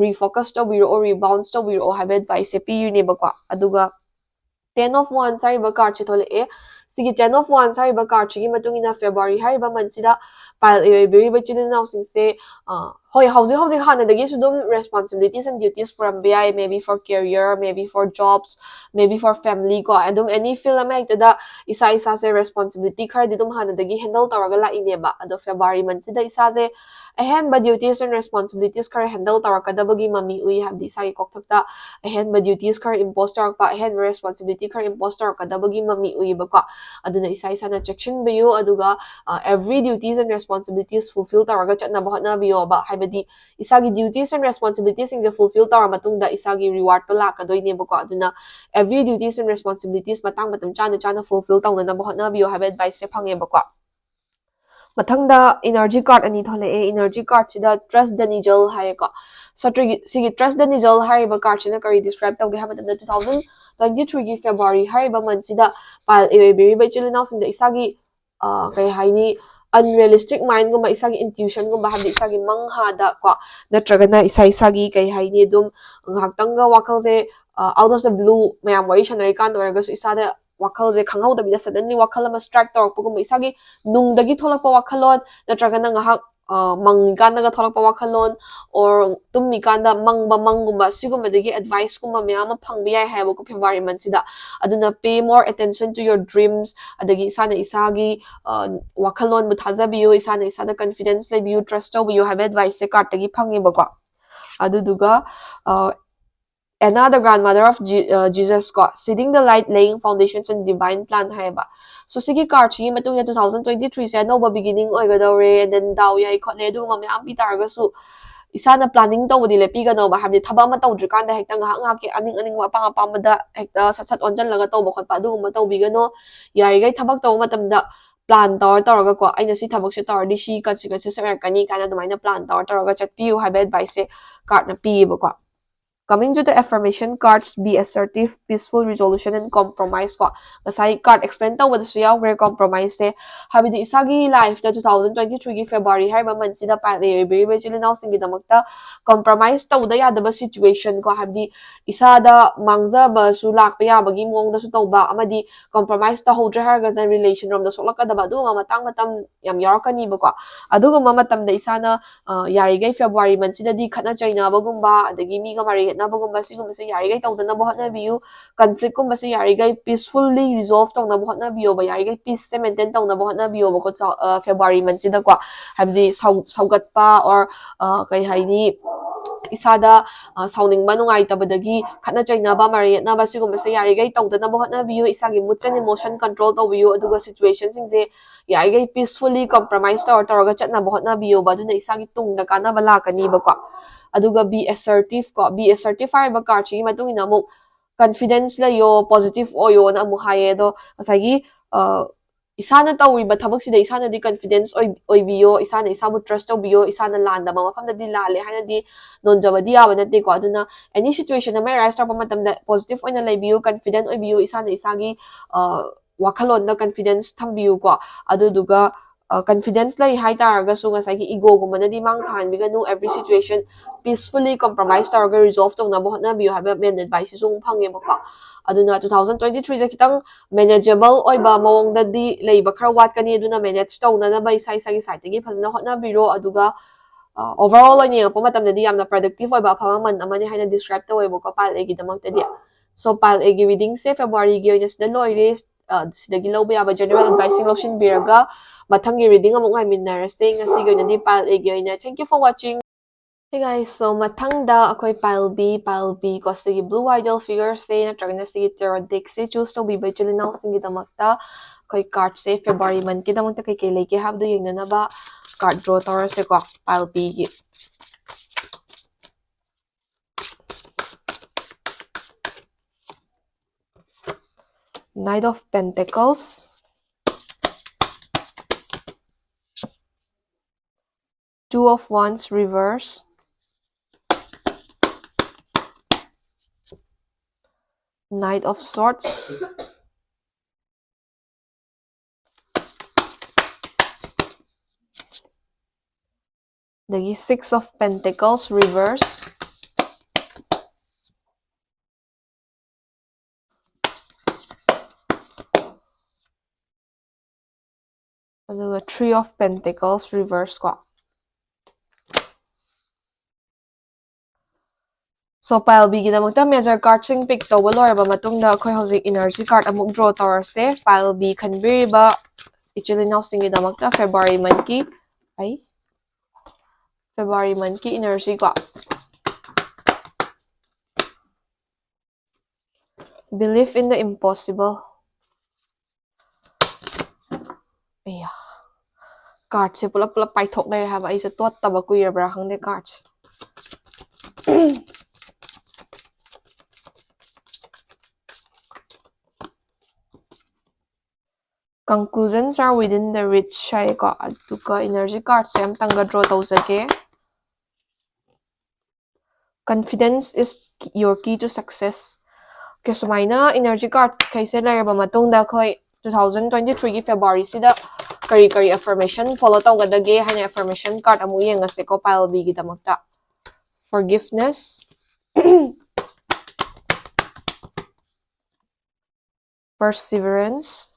refocus ꯇꯧꯕꯤꯔꯛꯑꯣ, rebounds ꯇꯧꯕꯤꯔꯛꯑꯣ ꯍꯥꯏꯕ advice ꯁꯦ ꯄꯤꯔꯤꯅꯦꯕꯀꯣ꯫ ꯑꯗꯨꯒ Ten of Wands ꯍꯥꯏꯔꯤꯕ card ꯁꯦ ꯊꯣꯛꯂꯛꯑꯦ꯫ ꯁꯤꯒꯤ Ten of Wands ꯍꯥꯏꯔꯤꯕ card ꯁꯤꯒꯤ ꯃꯇꯨꯡ ꯏꯟꯅ February ꯍꯥꯏꯔꯤꯕ month ꯁꯤꯗ pile A ꯑꯣꯏꯕꯤꯔꯤꯕ ꯏꯆꯤꯜ ꯏꯅꯥꯎꯁꯤꯡꯁꯦ, ꯑ, ꯍꯣꯏ, ꯍꯧꯖꯤꯛ ꯍꯧꯖꯤꯛ ꯍꯥꯟꯅꯗꯒꯤꯁꯨ ꯑꯗꯨꯝ responsibilities and duties ꯄꯨꯔꯝꯕ ꯌꯥꯏ, maybe for career, maybe for jobs, maybe for family ꯀꯣ, ꯑꯗꯨꯝ any field ꯑꯃ ꯍꯦꯛꯇꯗ ꯏꯁꯥ ꯏꯁꯥꯁꯦ responsibility ꯈꯔꯗꯤ ꯑꯗꯨꯝ ꯍꯥꯟꯅꯗꯒꯤ handle ꯇꯧꯔꯒ ꯂꯥꯛꯏꯅꯦꯕ꯫ ꯑꯗꯣ February month ꯁꯤꯗ ꯏꯁꯥꯁꯦ ꯑꯍꯦꯟꯕ duties and responsibilities ꯈꯔ handle ꯇꯧꯔꯛꯀꯗꯕꯒꯤ ꯃꯃꯤ ꯎꯏ, ꯍꯥꯏꯕꯗꯤ ꯏꯁꯥꯒꯤ ꯀꯣꯛꯊꯛꯇ ꯑꯍꯦꯟꯕ duties ꯈꯔ impose ꯇꯧꯔꯛꯄ, ꯑꯍꯦꯟꯕ responsibility ꯈꯔ impose ꯇꯧꯔꯛꯀꯗꯕꯒꯤ ꯃꯃꯤ ꯎꯏꯌꯦꯕꯀꯣ꯫ ꯑꯗꯨꯅ ꯏꯁꯥ ꯏꯁꯥꯅ ꯆꯦꯛꯁꯤꯟꯕꯤꯌꯨ, ꯑꯗꯨꯒ, ꯑ, every duties and responsibilities fulfill ꯇꯧꯔꯒ ꯆꯠꯅꯕ ꯍꯣꯠꯅꯕꯤꯌꯣꯕ꯫ ꯍꯥꯏꯕꯗꯤ ꯏꯁꯥꯒꯤ duties and responsibilities ꯁꯤꯡꯁꯦ fulfill ꯇꯧꯔ ꯃꯇꯨꯡꯗ ꯏꯁꯥꯒꯤ reward ꯇꯣ ꯂꯥꯛꯀꯗꯣꯏꯅꯦꯕꯀꯣ꯫ ꯑꯗꯨꯅ every duties and responsibilities ꯃꯇꯥꯡ ꯃꯇꯝ ꯆꯥꯅ ꯆꯥꯅ fulfill ꯇꯧꯅꯅꯕ ꯍꯣꯠꯅꯕꯤꯌꯣ ꯍꯥꯏꯕ advice ꯁꯦ ꯐꯪꯉꯦꯕꯀꯣ꯫ ꯃꯊꯪꯗ energy card ꯑꯅꯤ ꯊꯣꯛꯂꯛꯑꯦ꯫ Energy card ꯁꯤꯗ Trust the Needle ꯍꯥꯏꯌꯦꯀꯣ꯫ ꯁꯣꯇ꯭ꯔꯤꯒꯤ, ꯁꯤꯒꯤ Trust the Needle ꯍꯥꯏꯔꯤꯕ card ꯁꯤꯅ ꯀꯔꯤ describe ꯇꯧꯒꯦ ꯍꯥꯏꯕ ꯃꯇꯝꯗ, two thousand twenty three ꯒꯤ February ꯍꯥꯏꯔꯤꯕ month ꯁꯤꯗ pile A ꯑꯣꯏꯕꯤꯔꯤꯕ ꯏꯆꯤꯜ ꯏꯅꯥꯎꯁꯤꯡꯗ ꯏꯁꯥꯒꯤ, ꯑ, ꯀꯩ ꯍꯥꯏꯅꯤ, unrealistic mind ꯒꯨꯝꯕ, ꯏꯁꯥꯒꯤ intuition ꯒꯨꯝꯕ, ꯍꯥꯏꯕꯗꯤ ꯏꯁꯥꯒꯤ ꯃꯪꯍꯥꯗ ꯀꯣ, ꯅꯠꯇ꯭ꯔꯒꯅ ꯏꯁꯥ ꯏꯁꯥꯒꯤ, ꯀꯩ ꯍꯥꯏꯅꯤ, ꯑꯗꯨꯝ ꯉꯥꯏꯍꯥꯛꯇꯪꯒ ꯋꯥꯈꯜꯁꯦ, ꯑ, out of the blue ꯃꯌꯥꯝ ꯋꯥꯔꯤ ꯁꯥꯟꯅꯔꯤꯀꯥꯟꯗ ꯑꯣꯏꯔꯒꯁꯨ ꯏꯁꯥꯗ ꯋꯥꯈꯜꯁꯦ ꯈꯪꯍꯧꯗꯕꯤꯗ suddenly ꯋꯥꯈꯜ ꯑꯃ strike ꯇꯧꯔꯛꯄꯒꯨꯝꯕ, ꯏꯁꯥꯒꯤ ꯅꯨꯡꯗꯒꯤ ꯊꯣꯛꯂꯛꯄ ꯋꯥꯈꯜꯂꯣꯟ, ꯅꯠꯇ꯭ꯔꯒꯅ ꯉꯥꯏꯍꯥꯛ, ꯑ, ꯃꯪꯉꯤꯀꯥꯟꯗꯒ ꯊꯣꯛꯂꯛꯄ ꯋꯥꯈꯜꯂꯣꯟ, or ꯇꯨꯝꯃꯤꯀꯥꯟꯗ ꯃꯪꯕ ꯃꯪꯒꯨꯝꯕ, ꯁꯤꯒꯨꯝꯕꯗꯒꯤ advice ꯀꯨꯝꯕ ꯃꯌꯥꯝ ꯑꯃ ꯐꯪꯕ ꯌꯥꯏ ꯍꯥꯏꯌꯦꯕꯀꯣ February month ꯁꯤꯗ꯫ ꯑꯗꯨꯅ pay more attention to your dreams, ꯑꯗꯒꯤ ꯏꯁꯥꯅ ꯏꯁꯥꯒꯤ, ꯑ, ꯋꯥꯈꯜꯂꯣꯟꯕꯨ ꯊꯥꯖꯕꯤꯌꯨ, ꯏꯁꯥꯅ ꯏꯁꯥꯗ confidence ꯂꯩꯕꯤꯌꯨ, trust ꯇꯧꯕꯤꯌꯨ ꯍꯥꯏꯕ advice ꯁꯦ card ꯇꯒꯤ ꯐꯪꯉꯦꯕꯀꯣ꯫ ꯑꯗꯨꯗꯨꯒ, ꯑ, Anna, the grandmother of Je-, ꯑ, Jesus ꯀꯣ, seeding the light, laying foundations and divine plan ꯍꯥꯏꯌꯦꯕ꯫ So ꯁꯤꯒꯤ card ꯁꯤꯒꯤ ꯃꯇꯨꯡ ꯏꯟꯅ two thousand twenty three ꯁꯦ ꯑꯅꯧꯕ beginning ꯑꯣꯏꯒꯗꯧꯔꯦ, and then ꯗꯥꯎ ꯌꯥꯏ ꯈꯣꯠꯂꯦ ꯑꯗꯨꯒꯨꯝꯕ ꯃꯌꯥꯝ ꯄꯤ ꯇꯥꯔꯒꯁꯨ, ꯏꯁꯥꯅ planning ꯇꯧꯕꯗꯤ ꯂꯦꯞꯄꯤꯒꯅꯣꯕ꯫ ꯍꯥꯏꯕꯗꯤ ꯊꯕꯛ ꯑꯃ ꯇꯧꯗ꯭ꯔꯤꯀꯥꯟꯗ ꯍꯦꯛꯇ ꯉꯥꯏꯍꯥꯛ ꯉꯥꯏꯍꯥꯛꯀꯤ ꯑꯅꯤꯡ ꯑꯅꯤꯡꯕ ꯑꯄꯥꯝ ꯑꯄꯥꯝꯕꯗ ꯍꯦꯛꯇ ꯁꯠ ꯁꯠ ꯑꯣꯟꯁꯤꯜꯂꯒ ꯇꯧꯕ ꯈꯣꯠꯄ ꯑꯗꯨꯒꯨꯝꯕ ꯇꯧꯕꯤꯒꯅꯣ꯫ ꯌꯥꯔꯤꯈꯩ ꯊꯕꯛ ꯇꯧꯕ ꯃꯇꯝꯗ plan ꯇꯧꯔ ꯇꯧꯔꯒꯀꯣ, ꯑꯩꯅ ꯁꯤ ꯊꯕꯛꯁꯦ ꯇꯧꯔꯗꯤ ꯁꯤ consequences ꯑꯣꯏꯔꯛꯀꯅꯤ ꯀꯥꯏꯅ ꯑꯗꯨꯃꯥꯏꯅ plan ꯇꯧꯔ ꯇꯧꯔꯒ ꯆꯠꯄꯤꯌꯨ ꯍꯥꯏꯕ advice ꯁꯦ card ꯅ ꯄꯤꯌꯦꯕꯀꯣ꯫ Coming to the affirmation cards, be assertive, peaceful, resolution and compromise ꯀꯣ, ꯉꯁꯥꯏ card explain ꯇꯧꯕꯗꯁꯨ ꯌꯥꯎꯈ꯭ꯔꯦ compromiseꯁꯦ꯫ ꯍꯥꯏꯕꯗꯤ ꯏꯁꯥꯒꯤ lifeꯇ two thousand twenty threeꯒꯤ February ꯍꯥꯏꯔꯤꯕ monthꯁꯤꯗ pile A ꯑꯣꯏꯕꯤꯔꯤꯕ ꯏꯆꯤꯜ ꯏꯅꯥꯎꯁꯤꯡꯒꯤꯗꯃꯛꯇ compromise ꯇꯧꯗ ꯌꯥꯗꯕ situation ꯀꯣ, ꯍꯥꯏꯕꯗꯤ ꯏꯁꯥꯗ ꯃꯥꯡꯖꯕꯁꯨ ꯂꯥꯛꯄ ꯌꯥꯕꯒꯤ ꯃꯑꯣꯡꯗꯁꯨ ꯇꯧꯕ, ꯑꯃꯗꯤ compromise ꯇꯧꯍꯧꯗ꯭ꯔꯦ ꯍꯥꯏꯔꯒꯅ relation ꯔꯣꯝꯗ ꯁꯣꯛꯂꯛꯀꯗꯕ ꯑꯗꯨꯒꯨꯝꯕ ꯃꯇꯥꯡ ꯃꯇꯝ ꯌꯥꯝ ꯌꯥꯎꯔꯛꯀꯅꯤꯕꯀꯣ꯫ ꯑꯗꯨꯒꯨꯝꯕ ꯃꯇꯝꯗ ꯏꯁꯥꯅ ꯑ, ꯌꯥꯔꯤꯈꯩ February monthꯁꯤꯗꯗꯤ ꯈꯠꯅ ꯆꯩꯅꯕꯒꯨꯝꯕ, ꯑꯗꯒꯤ ꯃꯤꯒ ꯃꯔꯩ ꯌꯦꯠꯅꯕꯒꯨꯝꯕ, ꯁꯤꯒꯨꯝꯕꯁꯦ ꯌꯥꯔꯤꯈꯩ ꯇꯧꯗꯅꯕ ꯍꯣꯠꯅꯕꯤꯌꯨ꯫ Conflictꯀꯨꯝꯕꯁꯦ ꯌꯥꯔꯤꯈꯩ peacefully resolve ꯇꯧꯅꯕ ꯍꯣꯠꯅꯕꯤꯌꯣꯕ, ꯌꯥꯔꯤꯈꯩ peaceꯁꯦ maintain ꯇꯧꯅꯕ ꯍꯣꯠꯅꯕꯤꯌꯣꯕꯀꯣ, ꯆ-, ꯑ, February monthꯁꯤꯗꯀꯣ꯫ ꯍꯥꯏꯕꯗꯤ ꯁꯥꯎ-, ꯁꯥꯎꯒꯠꯄ or, ꯑ, ꯀꯩ ꯍꯥꯏꯅꯤ, ꯏꯁꯥꯗ, ꯑ, ꯁꯥꯎꯅꯤꯡꯕ, ꯅꯨꯡꯉꯥꯏꯇꯕꯗꯒꯤ ꯈꯠꯅ ꯆꯩꯅꯕ, ꯃꯔꯩ ꯌꯦꯠꯅꯕ, ꯁꯤꯒꯨꯝꯕꯁꯦ ꯌꯥꯔꯤꯈꯩ ꯇꯧꯗꯅꯕ ꯍꯣꯠꯅꯕꯤꯌꯨ꯫ ꯏꯁꯥꯒꯤ moods and emotion control ꯇꯧꯕꯤꯌꯨ, ꯑꯗꯨꯒ situationꯁꯤꯡꯁꯦ ꯌꯥꯔꯤꯈꯩ peacefully compromise ꯇꯧꯔ ꯇꯧꯔꯒ ꯆꯠꯅꯕ ꯍꯣꯠꯅꯕꯤꯌꯣꯕ, ꯑꯗꯨꯅ ꯏꯁꯥꯒꯤ ꯇꯨꯡꯗ ꯀꯥꯟꯅꯕ ꯂꯥꯛꯀꯅꯤꯕꯀꯣ꯫ ꯑꯗꯨꯒ be assertive ꯀꯣ, be assertive ꯍꯥꯏꯔꯤꯕ cardꯁꯤꯒꯤ ꯃꯇꯨꯡ ꯏꯟꯅ ꯑꯃꯨꯛ confidence ꯂꯩꯌꯣ, positive ꯑꯣꯏꯌꯣꯅ ꯑꯃꯨꯛ ꯍꯥꯏꯌꯦ꯫ ꯑꯗꯣ ꯉꯁꯥꯏꯒꯤ, ꯑ, ꯏꯁꯥꯅ ꯇꯧꯔꯤꯕ ꯊꯕꯛꯁꯤꯗ ꯏꯁꯥꯅꯗꯤ confidence ꯑꯣꯏ-, ꯑꯣꯏꯕꯤꯌꯣ, ꯏꯁꯥꯅ ꯏꯁꯥꯕꯨ trust ꯇꯧꯕꯤꯌꯣ, ꯏꯁꯥꯅ ꯂꯥꯟꯗꯕ ꯃꯐꯝꯗꯗꯤ ꯂꯥꯜꯂꯦ ꯍꯥꯏꯅꯗꯤ ꯅꯣꯟꯖꯕꯗꯤ ꯌꯥꯕ ꯅꯠꯇꯦꯀꯣ꯫ ꯑꯗꯨꯅ any situation ꯑꯃ arise ꯇꯧꯔꯛꯄ ꯃꯇꯝꯗ positive ꯑꯣꯏꯅ ꯂꯩꯕꯤꯌꯨ, confident ꯑꯣꯏꯕꯤꯌꯨ, ꯏꯁꯥꯅ ꯏꯁꯥꯒꯤ, ꯑ, ꯋꯥꯈꯜꯂꯣꯟꯗ confidence ꯊꯝꯕꯤꯌꯨꯀꯣ꯫ ꯑꯗꯨꯗꯨꯒ, ꯑ, confidence ꯂꯩ ꯍꯥꯏꯇꯥꯔꯒꯁꯨ ꯉꯁꯥꯏꯒꯤ egoꯒꯨꯝꯕꯅꯗꯤ ꯃꯥꯡ ꯊꯥꯍꯟꯕꯤꯒꯅꯨ꯫ Every situation peacefully compromise ꯇꯧꯔꯒ resolve ꯇꯧꯅꯕ ꯍꯣꯠꯅꯕꯤꯌꯨ ꯍꯥꯏꯕ main adviceꯁꯤꯁꯨ ꯑꯃꯨꯛ ꯐꯪꯉꯦꯕꯀꯣ꯫ ꯑꯗꯨꯅ two thousand twenty threeꯁꯦ ꯈꯤꯇꯪ manageable ꯑꯣꯏꯕ ꯃꯑꯣꯡꯗꯗꯤ ꯂꯩꯕ ꯈꯔ ꯋꯥꯠꯀꯅꯤ, ꯑꯗꯨꯅ manage ꯇꯧꯅꯅꯕ ꯏꯁꯥ ꯏꯁꯥꯒꯤ sideꯇꯒꯤ ꯐꯖꯅ ꯍꯣꯠꯅꯕꯤꯔꯣ꯫ ꯑꯗꯨꯒ, ꯑ, overall ꯑꯣꯏꯅ ꯌꯦꯡꯉꯛꯄ ꯃꯇꯝꯗꯗꯤ ꯌꯥꯝꯅ productive ꯑꯣꯏꯕ ꯑꯐꯕ month ꯑꯃꯅꯤ ꯍꯥꯏꯅ describe ꯇꯧꯋꯦꯕꯀꯣ pile Aꯒꯤꯗꯃꯛꯇꯗꯤ꯫ So pile Aꯒꯤ readingꯁꯦ Februaryꯒꯤ ꯑꯣꯏꯅ ꯁꯤꯗ ꯂꯣꯏꯔꯦ꯫ ꯑ, ꯁꯤꯗꯒꯤ ꯂꯧꯕ ꯌꯥꯕ general adviceꯁꯤꯡ ꯂꯧꯁꯤꯟꯕꯤꯔꯒ ꯃꯊꯪꯒꯤ reading ꯑꯃꯨꯛ ꯉꯥꯏꯃꯤꯟꯅꯔꯁꯦ꯫ ꯉꯁꯤꯒꯤ ꯑꯣꯏꯅꯗꯤ pile Aꯒꯤ ꯑꯣꯏꯅ thank you for watching. Hey guys, so ꯃꯊꯪꯗ ꯑꯩꯈꯣꯏ pile B, pile B ꯀꯣ, ꯁꯤꯒꯤ blue idol figureꯁꯦ ꯅꯠꯇ꯭ꯔꯒꯅ ꯁꯤꯒꯤ tarot deckꯁꯦ choose ꯇꯧꯕꯤꯕ ꯏꯆꯤꯜ ꯏꯅꯥꯎꯁꯤꯡꯒꯤꯗꯃꯛꯇ ꯑꯩꯈꯣꯏ cardꯁꯦ February monthꯀꯤꯗꯃꯛꯇ ꯀꯩꯀꯩ ꯂꯩꯒꯦ ꯍꯥꯏꯕꯗꯨ ꯌꯦꯡꯅꯅꯕ card draw ꯇꯧꯔꯁꯦꯀꯣ, pile Bꯒꯤ꯫ Knight of Pentacles, Two of Wands reverse, Knight of Swords, ꯑꯗꯒꯤ Six of Pentacles reverse, ꯑꯗꯨꯒ Three of Pentacles reverse ꯀꯣ꯫ So pile B ꯒꯤꯗꯃꯛꯇ major card ꯁꯤꯡ pick ꯇꯧꯕ ꯂꯣꯏꯔꯕ ꯃꯇꯨꯡꯗ ꯑꯩꯈꯣꯏ ꯍꯧꯖꯤꯛ energy card ꯑꯃꯨꯛ draw ꯇꯧꯔꯁꯦ꯫ Pile B ꯈꯟꯕꯤꯔꯤꯕ ꯏꯆꯤꯜ ꯏꯅꯥꯎꯁꯤꯡꯒꯤꯗꯃꯛꯇ February month ꯀꯤ, ꯑꯩ, February month ꯀꯤ energy ꯀꯣ꯫ Believe in the impossible. ꯑꯌꯥ, card ꯁꯦ ꯄꯨꯂꯞ ꯄꯨꯂꯞ ꯄꯥꯏꯊꯣꯛ ꯂꯩꯔꯦ ꯍꯥꯏꯕ꯫ ꯑꯩꯁꯦ ꯇꯣꯠꯇꯕ ꯀꯨꯏꯔꯕ꯭ꯔꯥ ꯈꯪꯗꯦ card say. Conclusions are within the reach ꯍꯥꯏꯌꯦꯀꯣ꯫ ꯑꯗꯨꯒ energy card ꯁꯦ ꯑꯝꯇꯪꯒ draw ꯇꯧꯖꯒꯦ꯫ Confidence is your key to success. Okay, ꯁꯨꯃꯥꯏꯅ energy card ꯈꯩꯁꯦ ꯂꯩꯔꯕ ꯃꯇꯨꯡꯗ ꯑꯩꯈꯣꯏ two thousand twenty three ꯒꯤ February ꯁꯤꯗ ꯀꯔꯤ ꯀꯔꯤ affirmation follow ꯇꯧꯒꯗꯒꯦ ꯍꯥꯏꯅ affirmation card ꯑꯃꯨꯛ ꯌꯦꯡꯉꯁꯦꯀꯣ, pile B ꯒꯤꯗꯃꯛꯇ꯫ Forgiveness, perseverance,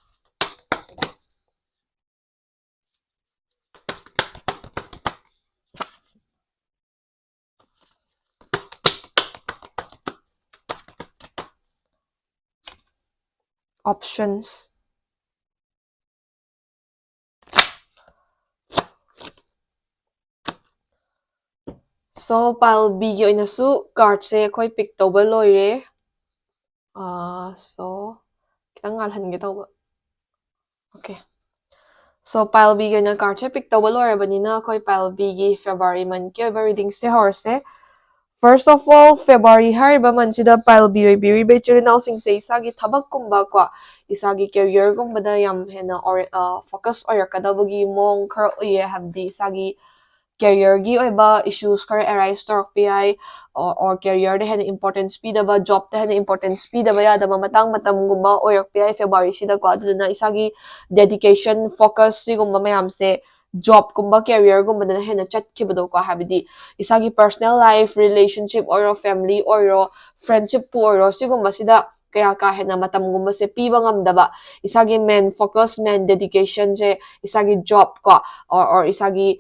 options. So pile B ꯒꯤ ꯑꯣꯏꯅꯁꯨ card ꯁꯦ ꯑꯩꯈꯣꯏ pick ꯇꯧꯕ ꯂꯣꯏꯔꯦ꯫ ꯑꯥ, so ꯈꯤꯇꯪ ꯉꯥꯜꯍꯟꯒꯦ ꯇꯧꯕ꯫ Okay, so pile B ꯒꯤ ꯑꯣꯏꯅ card ꯁꯦ pick ꯇꯧꯕ ꯂꯣꯏꯔꯕꯅꯤꯅ ꯑꯩꯈꯣꯏ pile B ꯒꯤ February month ꯀꯤ ꯑꯣꯏꯕ reading say ꯍꯧꯔꯁꯦ꯫ First of all, February ꯍꯥꯏꯔꯤꯕ month ꯁꯤꯗ pile B ꯑꯣꯏꯕꯤꯔꯤꯕ ꯏꯆꯤꯜ ꯏꯅꯥꯎꯁꯤꯡꯁꯦ ꯏꯁꯥꯒꯤ ꯊꯕꯛꯀꯨꯝꯕ ꯀꯣ, ꯏꯁꯥꯒꯤ career ꯒꯨꯝꯕꯗ ꯌꯥꯝ ꯍꯦꯟꯅ ꯑꯣꯔ-, ꯑ, focus ꯑꯣꯏꯔꯛꯀꯗꯕꯒꯤ ꯃꯑꯣꯡ ꯈꯔ ꯎꯏꯌꯦ꯫ ꯍꯥꯏꯕꯗꯤ ꯏꯁꯥꯒꯤ careerꯒꯤ ꯑꯣꯏꯕ issues ꯈꯔ arise ꯇꯧꯔꯛꯄ ꯌꯥꯏ, or, or careerꯗ ꯍꯦꯟꯅ importance ꯄꯤꯗꯕ, jobꯇ ꯍꯦꯟꯅ importance ꯄꯤꯗꯕ ꯌꯥꯗꯕ ꯃꯇꯥꯡ ꯃꯇꯝꯒꯨꯝꯕ ꯑꯣꯏꯔꯛꯄ ꯌꯥꯏ Februaryꯁꯤꯗꯀꯣ꯫ ꯑꯗꯨꯗꯨꯅ ꯏꯁꯥꯒꯤ dedication, focus ꯁꯤꯒꯨꯝꯕ ꯃꯌꯥꯝꯁꯦ jobꯀꯨꯝꯕ careerꯒꯨꯝꯕꯗꯅ ꯍꯦꯟꯅ ꯆꯠꯈꯤꯕꯗꯣꯀꯣ꯫ ꯍꯥꯏꯕꯗꯤ ꯏꯁꯥꯒꯤ personal life, relationship ꯑꯣꯏꯔꯣ, family ꯑꯣꯏꯔꯣ, friendshipꯄꯨ ꯑꯣꯏꯔꯣ, ꯁꯤꯒꯨꯝꯕꯁꯤꯗ ꯀꯌꯥ ꯀꯥ ꯍꯦꯟꯅ ꯃꯇꯝꯒꯨꯝꯕꯁꯦ ꯄꯤꯕ ꯉꯝꯗꯕ, ꯏꯁꯥꯒꯤ main focus, main dedicationꯁꯦ ꯏꯁꯥꯒꯤ job ꯀꯣ, or, or ꯏꯁꯥꯒꯤ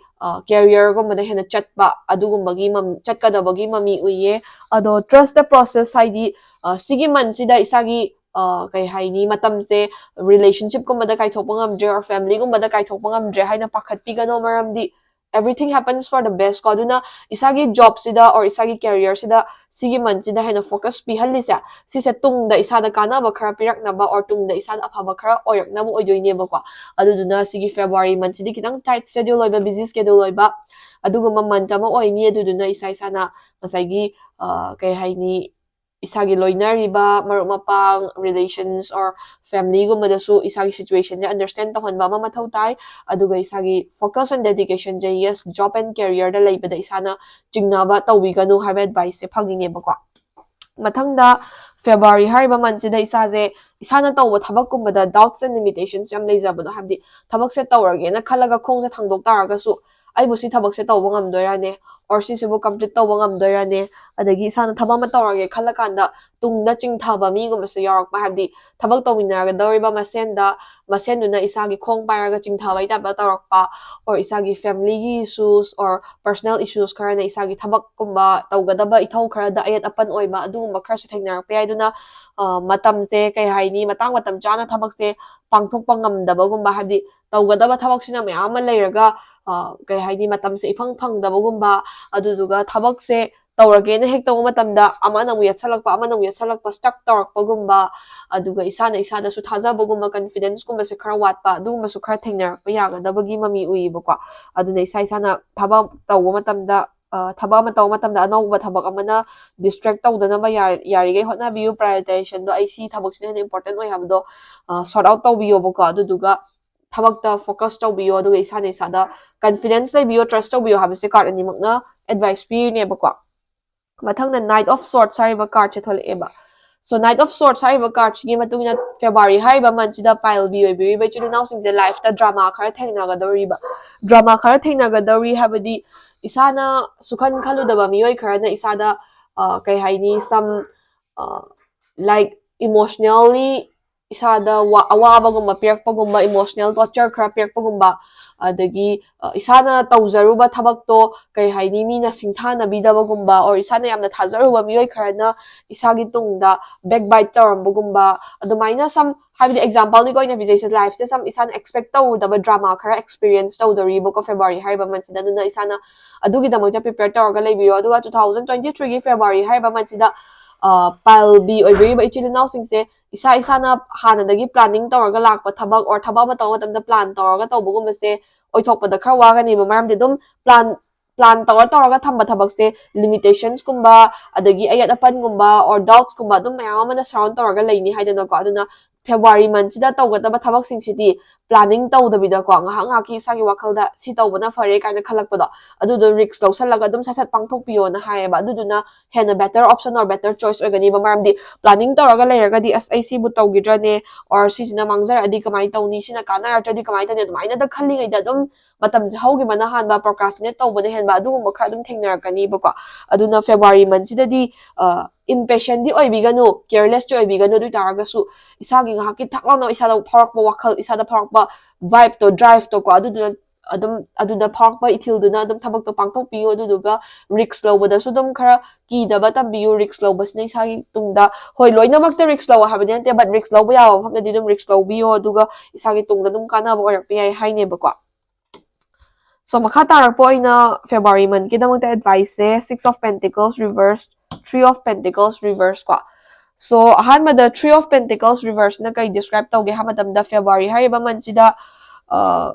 careerꯒꯨꯝꯕꯗ ꯍꯦꯟꯅ ꯆꯠꯄ, ꯑꯗꯨꯒꯨꯝꯕꯒꯤ ꯃꯝ- ꯆꯠꯀꯗꯕꯒꯤ ꯃꯃꯤ ꯎꯏꯌꯦ꯫ ꯑꯗꯣ trust the process ꯍꯥꯏꯗꯤ, ꯑ, ꯁꯤꯒꯤ monthꯁꯤꯗ ꯏꯁꯥꯒꯤ, ꯑ, ꯀꯩ ꯍꯥꯏꯅꯤ, ꯃꯇꯝꯁꯦ relationshipꯀꯨꯝꯕꯗ ꯀꯥꯏꯊꯣꯛꯄ ꯉꯝꯗ꯭ꯔꯦ, or familyꯒꯨꯝꯕꯗ ꯀꯥꯏꯊꯣꯛꯄ ꯉꯝꯗ꯭ꯔꯦ ꯍꯥꯏꯅ ꯄꯥꯈꯠꯄꯤꯒꯅꯣ, ꯃꯔꯝꯗꯤ everything happens for the best ꯀꯣ꯫ ꯑꯗꯨꯅ ꯏꯁꯥꯒꯤ jobꯁꯤꯗ or ꯏꯁꯥꯒꯤ careerꯁꯤꯗ ꯁꯤꯒꯤ monthꯁꯤꯗ ꯍꯦꯟꯅ focus ꯄꯤꯍꯜꯂꯤꯁꯦ, ꯁꯤꯁꯦ ꯇꯨꯡꯗ ꯏꯁꯥꯗ ꯀꯥꯟꯅꯕ ꯈꯔ ꯄꯤꯔꯛꯅꯕ or ꯇꯨꯡꯗ ꯏꯁꯥꯗ ꯑꯐꯕ ꯈꯔ ꯑꯣꯏꯔꯛꯅꯕ ꯑꯣꯏꯗꯣꯏꯅꯦꯕꯀꯣ꯫ ꯑꯗꯨꯗꯨꯅ ꯁꯤꯒꯤ February monthꯁꯤꯗꯤ ꯈꯤꯇꯪ tight schedule ꯑꯣꯏꯕ, busy schedule ꯑꯣꯏꯕ ꯑꯗꯨꯒꯨꯝꯕ month ꯑꯃ ꯑꯣꯏꯅꯤ꯫ ꯑꯗꯨꯗꯨꯅ ꯏꯁꯥ ꯏꯁꯥꯅ ꯉꯁꯥꯏꯒꯤ, ꯑ, ꯀꯩ ꯍꯥꯏꯅꯤ, ꯏꯁꯥꯒꯤ ꯂꯣꯏꯅꯔꯤꯕ ꯃꯔꯨꯞ ꯃꯄꯥꯡ, relations or familyꯒꯨꯝꯕꯗꯁꯨ ꯏꯁꯥꯒꯤ situationꯁꯦ understand ꯇꯧꯍꯟꯕ ꯑꯃ ꯃꯊꯧ ꯇꯥꯏ꯫ ꯑꯗꯨꯒ ꯏꯁꯥꯒꯤ focus and dedicationꯁꯦ, yes, job and careerꯗ ꯂꯩꯕꯗ ꯏꯁꯥꯅ ꯆꯤꯡꯅꯕ ꯇꯧꯕꯤꯒꯅꯨ ꯍꯥꯏꯕ adviceꯁꯦ ꯐꯪꯉꯤꯅꯦꯕꯀꯣ꯫ ꯃꯊꯪꯗ February ꯍꯥꯏꯔꯤꯕ monthꯁꯤꯗ ꯏꯁꯥꯁꯦ, ꯏꯁꯥꯅ ꯇꯧꯕ ꯊꯕꯛꯀꯨꯝꯕꯗ doubts and limitations ꯌꯥꯝ ꯂꯩꯖꯕꯗꯣ, ꯍꯥꯏꯕꯗꯤ ꯊꯕꯛꯁꯦ ꯇꯧꯔꯒꯦꯅ ꯈꯜꯂꯒ ꯈꯣꯡꯁꯦ ꯊꯥꯡꯗꯣꯛ ꯇꯥꯔꯒꯁꯨ ꯑꯩꯕꯨ ꯁꯤ ꯊꯕꯛꯁꯦ ꯇꯧꯕ ꯉꯝꯗꯣꯏꯔꯅꯦ, or ꯁꯤꯁꯤꯕꯨ complete ꯇꯧꯕ ꯉꯝꯗꯣꯏꯔꯅꯦ, ꯑꯗꯒꯤ ꯏꯁꯥꯅ ꯊꯕꯛ ꯑꯃ ꯇꯧꯔꯒꯦ ꯈꯜꯂ ꯀꯥꯟꯗ ꯇꯨꯡꯗ ꯆꯤꯡꯊꯕ ꯃꯤꯒꯨꯝꯕꯁꯨ ꯌꯥꯎꯔꯛꯄ, ꯍꯥꯏꯕꯗꯤ ꯊꯕꯛ ꯇꯧꯃꯤꯟꯅꯒꯗꯧꯔꯤꯕ ꯃꯁꯦꯟꯗ, ꯃꯁꯦꯟꯗꯨꯅ ꯏꯁꯥꯒꯤ ꯈꯣꯡ ꯄꯥꯏꯔꯒ ꯆꯤꯡꯊꯕꯩ typeꯇ ꯇꯧꯔꯛꯄ, or ꯏꯁꯥꯒꯤ familyꯒꯤ issues or personal issues ꯈꯔꯅ ꯏꯁꯥꯒꯤ ꯊꯕꯛꯀꯨꯝꯕ ꯇꯧꯒꯗꯕ ꯏꯊꯧ ꯈꯔꯗ ꯑꯌꯦꯠ ꯑꯄꯟ ꯑꯣꯏꯕ, ꯑꯗꯨꯒꯨꯝꯕ ꯈꯔꯁꯨ ꯊꯦꯡꯅꯔꯛꯄ ꯌꯥꯏ꯫ ꯑꯗꯨꯅ, ꯑ, ꯃꯇꯝꯁꯦ, ꯀꯩ ꯍꯥꯏꯅꯤ, ꯃꯇꯥꯡ ꯃꯇꯝ ꯆꯥꯅ ꯊꯕꯛꯁꯦ ꯄꯥꯡꯊꯣꯛꯄ ꯉꯝꯗꯕꯒꯨꯝꯕ, ꯍꯥꯏꯕꯗꯤ ꯇꯧꯒꯗꯕ ꯊꯕꯛꯁꯤꯅ ꯃꯌꯥꯝ ꯑꯃ ꯂꯩꯔꯒ, ꯑ, ꯀꯩ ꯍꯥꯏꯅꯤ, ꯃꯇꯝꯁꯦ ꯏꯐꯪ ꯐꯪꯗꯕꯒꯨꯝꯕ, ꯑꯗꯨꯗꯨꯒ ꯊꯕꯛꯁꯦ ꯇꯧꯔꯒꯦꯅ ꯍꯦꯛ ꯇꯧꯕ ꯃꯇꯝꯗ ꯑꯃꯅ ꯑꯃꯨꯛ ꯌꯦꯠꯁꯜꯂꯛꯄ, ꯑꯃꯅ ꯑꯃꯨꯛ ꯌꯦꯠꯁꯜꯂꯛꯄ, stuck ꯇꯧꯔꯛꯄꯒꯨꯝꯕ, ꯑꯗꯨꯒ ꯏꯁꯥꯅ ꯏꯁꯥꯗꯁꯨ ꯊꯥꯖꯕꯒꯨꯝꯕ, confidenceꯀꯨꯝꯕꯁꯦ ꯈꯔ ꯋꯥꯠꯄ, ꯑꯗꯨꯒꯨꯝꯕꯁꯨ ꯈꯔ ꯊꯦꯡꯅꯔꯛꯄ ꯌꯥꯒꯗꯕꯒꯤ ꯃꯃꯤ ꯎꯏꯌꯦꯕꯀꯣ꯫ ꯑꯗꯨꯅ ꯏꯁꯥ ꯏꯁꯥꯅ ꯊꯕꯛ ꯇꯧꯕ ꯃꯇꯝꯗ, ꯑ, ꯊꯕꯛ ꯑꯃ ꯇꯧꯕ ꯃꯇꯝꯗ ꯑꯅꯧꯕ ꯊꯕꯛ ꯑꯃꯅ distract ꯇꯧꯗꯅꯕ ꯌꯥ-, ꯌꯥꯔꯤꯈꯩ ꯍꯣꯠꯅꯕꯤꯌꯨ꯫ Prioritizationꯗꯣ, ꯑꯩ ꯁꯤ ꯊꯕꯛꯁꯤꯅ ꯍꯦꯟꯅ important ꯑꯣꯏ ꯍꯥꯏꯕꯗꯣ, ꯑ, sort out ꯇꯧꯕꯤꯌꯣꯕꯀꯣ꯫ ꯑꯗꯨꯗꯨꯒ ꯊꯕꯛꯇ focus ꯇꯧꯕꯤꯌꯣ, ꯑꯗꯨꯒ ꯏꯁꯥꯅ ꯏꯁꯥꯗ confidence ꯂꯩꯕꯤꯌꯣ, trust ꯇꯧꯕꯤꯌꯣ ꯍꯥꯏꯕꯁꯦ card ꯑꯅꯤꯃꯛꯅ advice ꯄꯤꯔꯤꯅꯦꯕꯀꯣ꯫ ꯃꯊꯪꯗ Knight of Swords ꯍꯥꯏꯔꯤꯕ cardꯁꯦ ꯊꯣꯛꯂꯛꯑꯦꯕ꯫ So Knight of Swords ꯍꯥꯏꯔꯤꯕ cardꯁꯤꯒꯤ ꯃꯇꯨꯡ ꯏꯟꯅ February ꯍꯥꯏꯔꯤꯕ monthꯁꯤꯗ pile B ꯑꯣꯏꯕꯤꯔꯤꯕ ꯏꯆꯤꯜ ꯏꯅꯥꯎꯁꯤꯡꯁꯦ lifeꯇ drama ꯈꯔ ꯊꯦꯡꯅꯒꯗꯧꯔꯤꯕ꯫ Drama ꯈꯔ ꯊꯦꯡꯅꯒꯗꯧꯔꯤ ꯍꯥꯏꯕꯗꯤ ꯏꯁꯥꯅ ꯁꯨꯈꯟ ꯈꯜꯂꯨꯗꯕ ꯃꯤꯑꯣꯏ ꯈꯔꯅ ꯏꯁꯥꯗ, ꯑ, ꯀꯩ ꯍꯥꯏꯅꯤ, some, ꯑ, like emotionally ꯏꯁꯥꯗ ꯋꯥ-, ꯑꯋꯥꯕꯒꯨꯝꯕ ꯄꯤꯔꯛꯄꯒꯨꯝꯕ, emotional torture ꯈꯔ ꯄꯤꯔꯛꯄꯒꯨꯝꯕ, ꯑꯗꯒꯤ, ꯑ, ꯏꯁꯥꯅ ꯇꯧꯖꯔꯨꯕ ꯊꯕꯛꯇꯣ, ꯀꯩ ꯍꯥꯏꯅꯤ, ꯃꯤꯅ ꯁꯤꯡꯊꯥꯅꯕꯤꯗꯕꯒꯨꯝꯕ, or ꯏꯁꯥꯅ ꯌꯥꯝꯅ ꯊꯥꯖꯔꯨꯕ ꯃꯤꯑꯣꯏ ꯈꯔꯅ ꯏꯁꯥꯒꯤ ꯇꯨꯡꯗ backbite ꯇꯧꯔꯝꯕꯒꯨꯝꯕ, ꯑꯗꯨꯃꯥꯏꯅ some, ꯍꯥꯏꯕꯗꯤ exampleꯅꯤꯀꯣ ꯑꯩꯅ ꯄꯤꯖꯩꯁꯦ, lifeꯁꯦ some ꯏꯁꯥꯅ expect ꯇꯧꯔꯨꯗꯕ drama ꯈꯔ experience ꯇꯧꯗꯧꯔꯤꯕꯀꯣ February ꯍꯥꯏꯔꯤꯕ monthꯁꯤꯗ꯫ ꯑꯗꯨꯅ ꯏꯁꯥꯅ ꯑꯗꯨꯒꯤꯗꯃꯛꯇ prepare ꯇꯧꯔꯒ ꯂꯩꯕꯤꯔꯣ꯫ ꯑꯗꯨꯒ two thousand twenty threeꯒꯤ February ꯍꯥꯏꯔꯤꯕ monthꯁꯤꯗ, ꯑ, pile B ꯑꯣꯏꯕꯤꯔꯤꯕ ꯏꯆꯤꯜ ꯏꯅꯥꯎꯁꯤꯡꯁꯦ ꯏꯁꯥ ꯏꯁꯥꯅ ꯍꯥꯟꯅꯗꯒꯤ planning ꯇꯧꯔꯒ ꯂꯥꯛꯄ ꯊꯕꯛ or ꯊꯕꯛ ꯑꯃ ꯇꯧꯕ ꯃꯇꯝꯗ plan ꯇꯧꯔꯒ ꯇꯧꯕꯒꯨꯝꯕꯁꯦ ꯑꯣꯏꯊꯣꯛꯄꯗ ꯈꯔ ꯋꯥꯒꯅꯦꯕ꯫ ꯃꯔꯝꯗꯤ ꯑꯗꯨꯝ plan, plan ꯇꯧꯔ ꯇꯧꯔꯒ ꯊꯝꯕ ꯊꯕꯛꯁꯦ limitationsꯀꯨꯝꯕ, ꯑꯗꯒꯤ ꯑꯌꯦꯠ ꯑꯄꯟꯒꯨꯝꯕ or doubtsꯀꯨꯝꯕ ꯑꯗꯨꯝ ꯃꯌꯥꯝ ꯑꯃꯅ surround ꯇꯧꯔꯒ ꯂꯩꯅꯤ ꯍꯥꯏꯗꯅꯀꯣ꯫ ꯑꯗꯨꯅ February monthꯁꯤꯗ ꯇꯧꯒꯗꯕ ꯊꯕꯛꯁꯤꯡꯁꯤꯗꯤ planning ꯇꯧꯗꯕꯤꯗꯀꯣ, ꯉꯥꯏꯍꯥꯛ ꯉꯥꯏꯍꯥꯛꯀꯤ ꯏꯁꯥꯒꯤ ꯋꯥꯈꯜꯗ ꯁꯤ ꯇꯧꯕꯅ ꯐꯔꯦ ꯀꯥꯏꯅ ꯈꯜꯂꯛꯄꯗꯣ, ꯑꯗꯨꯗꯣ risk ꯂꯧꯁꯜꯂꯒ ꯑꯗꯨꯝ ꯁꯠ ꯁꯠ ꯄꯥꯡꯊꯣꯛꯄꯤꯌꯣꯅ ꯍꯥꯏꯌꯦꯕ꯫ ꯑꯗꯨꯗꯨꯅ ꯍꯦꯟꯅ better option or better choice ꯑꯣꯏꯒꯅꯤꯕ꯫ ꯃꯔꯝꯗꯤ planning ꯇꯧꯔꯒ ꯂꯩꯔꯒꯗꯤ, "ꯑꯁ, ꯑꯩ ꯁꯤꯕꯨ ꯇꯧꯈꯤꯗ꯭ꯔꯅꯦ, or ꯁꯤꯁꯤꯅ ꯃꯥꯡꯖꯔꯛꯑꯗꯤ ꯀꯃꯥꯏꯅ ꯇꯧꯅꯤ, ꯁꯤꯅ ꯀꯥꯟꯅꯔꯛꯇ꯭ꯔꯗꯤ ꯀꯃꯥꯏꯅ ꯇꯧꯅꯤ?" ꯑꯗꯨꯃꯥꯏꯅꯗ ꯈꯜꯂꯤꯉꯩꯗ ꯑꯗꯨꯝ ꯃꯇꯝꯁꯦ ꯍꯧꯈꯤꯕꯅ ꯍꯥꯟꯕ, procrastinate ꯇꯧꯕꯅ ꯍꯦꯟꯕ, ꯑꯗꯨꯒꯨꯝꯕ ꯈꯔ ꯑꯗꯨꯝ ꯊꯦꯡꯅꯔꯛꯀꯅꯤꯕꯀꯣ꯫ ꯑꯗꯨꯅ February monthꯁꯤꯗꯗꯤ, ꯑ, impatientꯗꯤ ꯑꯣꯏꯕꯤꯒꯅꯨ, carelessꯇꯤ ꯑꯣꯏꯕꯤꯒꯅꯨ꯫ ꯑꯗꯨ ꯑꯣꯏ ꯇꯥꯔꯒꯁꯨ ꯏꯁꯥꯒꯤ ꯉꯥꯏꯍꯥꯛꯀꯤ ꯊꯛ ꯂꯥꯎꯅ ꯏꯁꯥꯗ ꯐꯥꯎꯔꯛꯄ ꯋꯥꯈꯜ, ꯏꯁꯥꯗ ꯐꯥꯎꯔꯛꯄ vibeꯇꯣ, driveꯇꯣ ꯀꯣ, ꯑꯗꯨꯗꯨꯅ ꯑꯗꯨꯝ, ꯑꯗꯨꯗ ꯐꯥꯎꯔꯛꯄ ꯏꯊꯤꯜꯗꯨꯅ ꯑꯗꯨꯝ ꯊꯕꯛꯇꯣ ꯄꯥꯡꯊꯣꯛꯄꯤꯌꯨ꯫ ꯑꯗꯨꯗꯨꯒ risk ꯂꯧꯕꯗꯁꯨ ꯑꯗꯨꯝ ꯈꯔ ꯀꯤꯗꯕ ꯇꯝꯕꯤꯌꯨ꯫ Risk ꯂꯧꯕꯁꯤꯅ ꯏꯁꯥꯒꯤ ꯇꯨꯡꯗ, ꯍꯣꯏ, ꯂꯣꯏꯅꯃꯛꯇ risk ꯂꯧ ꯍꯥꯏꯕꯗꯤ ꯅꯠꯇꯦ, but risk ꯂꯧꯕ ꯌꯥꯕ ꯃꯐꯝꯗꯗꯤ ꯑꯗꯨꯝ risk ꯂꯧꯕꯤꯌꯣ, ꯑꯗꯨꯒ ꯏꯁꯥꯒꯤ ꯇꯨꯡꯗ ꯑꯗꯨꯝ ꯀꯥꯟꯅꯕ ꯑꯣꯏꯔꯛꯄ ꯌꯥꯏ ꯍꯥꯏꯅꯦꯕꯀꯣ꯫ So, ꯃꯈꯥ ꯇꯥꯔꯛꯄ ꯑꯣꯏꯅ February monthꯀꯤꯗꯃꯛꯇ adviceꯁꯦ Six of Pentacles reverse, Three of Pentacles reverse ꯀꯣ꯫ So, ꯑꯍꯥꯟꯕꯗ Three of Pentacles reverseꯅ ꯀꯩ describe ꯇꯧꯒꯦ ꯍꯥꯏꯕ ꯃꯇꯝꯗ, February ꯍꯥꯏꯔꯤꯕ monthꯁꯤꯗ, ꯑ,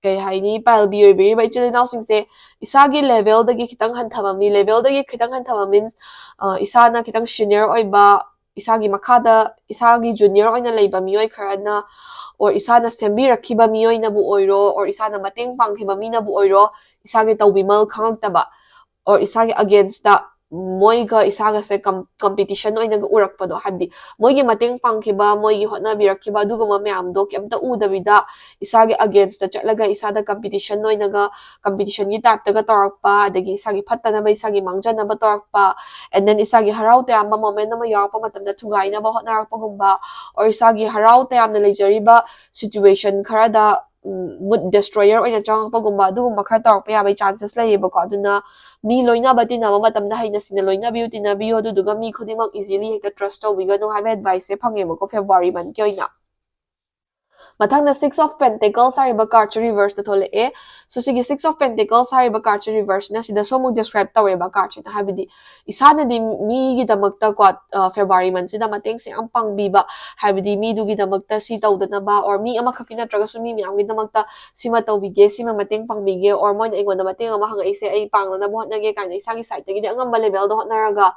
ꯀꯩ ꯍꯥꯏꯅꯤ, pile B ꯑꯣꯏꯕꯤꯔꯤꯕ ꯏꯆꯤꯜ ꯏꯅꯥꯎꯁꯤꯡꯁꯦ ꯏꯁꯥꯒꯤ levelꯗꯒꯤ ꯈꯤꯇꯪ ꯍꯟꯊꯕ ꯃꯤ, levelꯗꯒꯤ ꯈꯤꯇꯪ ꯍꯟꯊꯕ means, ꯑ, ꯏꯁꯥꯅ ꯈꯤꯇꯪ senior ꯑꯣꯏꯕ, ꯏꯁꯥꯒꯤ ꯃꯈꯥꯗ ꯏꯁꯥꯒꯤ junior ꯑꯣꯏꯅ ꯂꯩꯕ ꯃꯤꯑꯣꯏ ꯈꯔꯅ, or ꯏꯁꯥꯅ ꯁꯦꯝꯕꯤꯔꯛꯈꯤꯕ ꯃꯤꯑꯣꯏꯅꯕꯨ ꯑꯣꯏꯔꯣ, or ꯏꯁꯥꯅ ꯃꯇꯦꯡ ꯄꯥꯡꯈꯤꯕ ꯃꯤꯅꯕꯨ ꯑꯣꯏꯔꯣ, ꯏꯁꯥꯒꯤ ꯇꯧꯕꯤꯃꯜ ꯈꯪꯉꯛꯇꯕ, or ꯏꯁꯥꯒꯤ against ꯇ ꯃꯣꯏꯒ ꯏꯁꯥꯒꯁꯦ ꯀꯝ ꯀꯝꯄꯤꯇꯤꯁꯟ ꯑꯣꯏꯅꯒ ꯎꯔꯛꯄꯗꯣ, ꯍꯥꯏꯕꯗꯤ ꯃꯣꯏꯒꯤ ꯃꯇꯦꯡ ꯄꯥꯡꯈꯤꯕ, ꯃꯣꯏꯒꯤ ꯍꯣꯠꯅꯕꯤꯔꯛꯈꯤꯕ ꯑꯗꯨꯒꯨꯝꯕ ꯃꯌꯥꯝꯗꯣ ꯀꯩꯝꯇ ꯎꯗꯕꯤꯗ ꯏꯁꯥꯒꯤ against ꯇ ꯆꯠꯂꯒ ꯏꯁꯥꯗ ꯀꯝꯄꯤꯇꯤꯁꯟ ꯑꯣꯏꯅꯒ, ꯀꯝꯄꯤꯇꯤꯁꯟꯒꯤ ꯇꯥꯏꯞꯇꯒ ꯇꯧꯔꯛꯄ, ꯑꯗꯒꯤ ꯏꯁꯥꯒꯤ ꯐꯠꯇꯅꯕ, ꯏꯁꯥꯒꯤ ꯃꯥꯡꯖꯅꯕ ꯇꯧꯔꯛꯄ, and then ꯏꯁꯥꯒꯤ ꯍꯔꯥꯎ ꯇꯌꯥꯝꯕ ꯃꯣꯃꯦꯟ ꯑꯃ ꯌꯥꯎꯔꯛꯄ ꯃꯇꯝꯗ ꯊꯨꯒꯥꯏꯅꯕ ꯍꯣꯠꯅꯔꯛꯄꯒꯨꯝꯕ, or ꯏꯁꯥꯒꯤ ꯍꯔꯥꯎ ꯇꯌꯥꯝꯅ ꯂꯩꯖꯔꯤꯕ ꯁꯤꯆꯨꯋꯦꯁꯟ ꯈꯔꯗ ꯃꯨꯠ ꯗꯤꯁꯇ꯭ꯔꯣꯌꯔ ꯑꯣꯏꯅ ꯆꯪꯉꯛꯄꯒꯨꯝꯕ, ꯑꯗꯨꯒꯨꯝꯕ ꯈꯔ ꯇꯧꯔꯛꯄ ꯌꯥꯕꯒꯤ ꯆꯥꯟꯁꯦꯁ ꯂꯩꯌꯦꯕꯀꯣ꯫ ꯑꯗꯨꯅ ꯃꯤ ꯂꯣꯏꯅꯕ ꯇꯤꯟꯅꯕ ꯃꯇꯝꯗ ꯍꯩꯅ ꯁꯤꯡꯅ ꯂꯣꯏꯅꯕꯤꯌꯨ, ꯇꯤꯟꯅꯕꯤꯌꯨ, ꯑꯗꯨꯗꯨꯒ ꯃꯤ ꯈꯨꯗꯤꯡꯃꯛ ꯏꯖꯤꯂꯤ ꯍꯦꯛꯇ ꯇ꯭ꯔꯁ ꯇꯧꯕꯤꯒꯅꯨ ꯍꯥꯏꯕ ꯑꯦꯗꯚꯥꯏꯁꯁꯦ ꯐꯪꯉꯦꯕꯀꯣ ꯐꯦꯕ꯭ꯔꯨꯋꯥꯔꯤ ꯃꯟꯠꯀꯤ ꯑꯣꯏꯅ꯫ ꯃꯊꯪꯗ Six of Pentacles ꯍꯥꯏꯔꯤꯕ ꯀꯥꯔꯠꯁꯦ ꯔꯤꯚꯔꯁꯇ ꯊꯣꯛꯂꯛꯑꯦ꯫ So ꯁꯤꯒꯤ Six of Pentacles ꯍꯥꯏꯔꯤꯕ ꯀꯥꯔꯠꯁꯦ ꯔꯤꯚꯔꯁꯁꯤꯅ ꯁꯤꯗꯁꯨ ꯑꯃꯨꯛ ꯗꯤꯁꯀ꯭ꯔꯥꯏꯕ ꯇꯧꯋꯦꯕ ꯀꯥꯔꯠꯁꯤꯅ, ꯍꯥꯏꯕꯗꯤ ꯏꯁꯥꯅꯗꯤ ꯃꯤꯒꯤꯗꯃꯛꯇꯀꯣ ꯐꯦꯕ꯭ꯔꯨꯋꯥꯔꯤ ꯃꯟꯠꯁꯤꯗ ꯃꯇꯦꯡꯁꯦ ꯌꯥꯝ ꯄꯥꯡꯕꯤꯕ, ꯍꯥꯏꯕꯗꯤ ꯃꯤꯗꯨꯒꯤꯗꯃꯛꯇ ꯁꯤ ꯇꯧꯗꯅꯕ, or ꯃꯤ ꯑꯃꯈꯛꯀꯤ ꯅꯠꯇ꯭ꯔꯒꯁꯨ ꯃꯤ ꯃꯌꯥꯝꯒꯤꯗꯃꯛꯇ ꯁꯤꯃ ꯇꯧꯕꯤꯒꯦ, ꯁꯤꯃ ꯃꯇꯦꯡ ꯄꯥꯡꯕꯤꯒꯦ, or ꯃꯣꯏꯅ ꯑꯩꯉꯣꯟꯗ ꯃꯇꯦꯡ ꯑꯃ ꯍꯪꯉꯛꯏꯁꯦ ꯑꯩ ꯄꯥꯡꯅꯅꯕ ꯍꯣꯠꯅꯒꯦ ꯀꯥꯏꯅ ꯏꯁꯥꯒꯤ ꯁꯥꯏꯠꯇꯒꯤꯗꯤ ꯑꯉꯝꯕ ꯂꯦꯚꯦꯜꯗ ꯍꯣꯠꯅꯔꯒ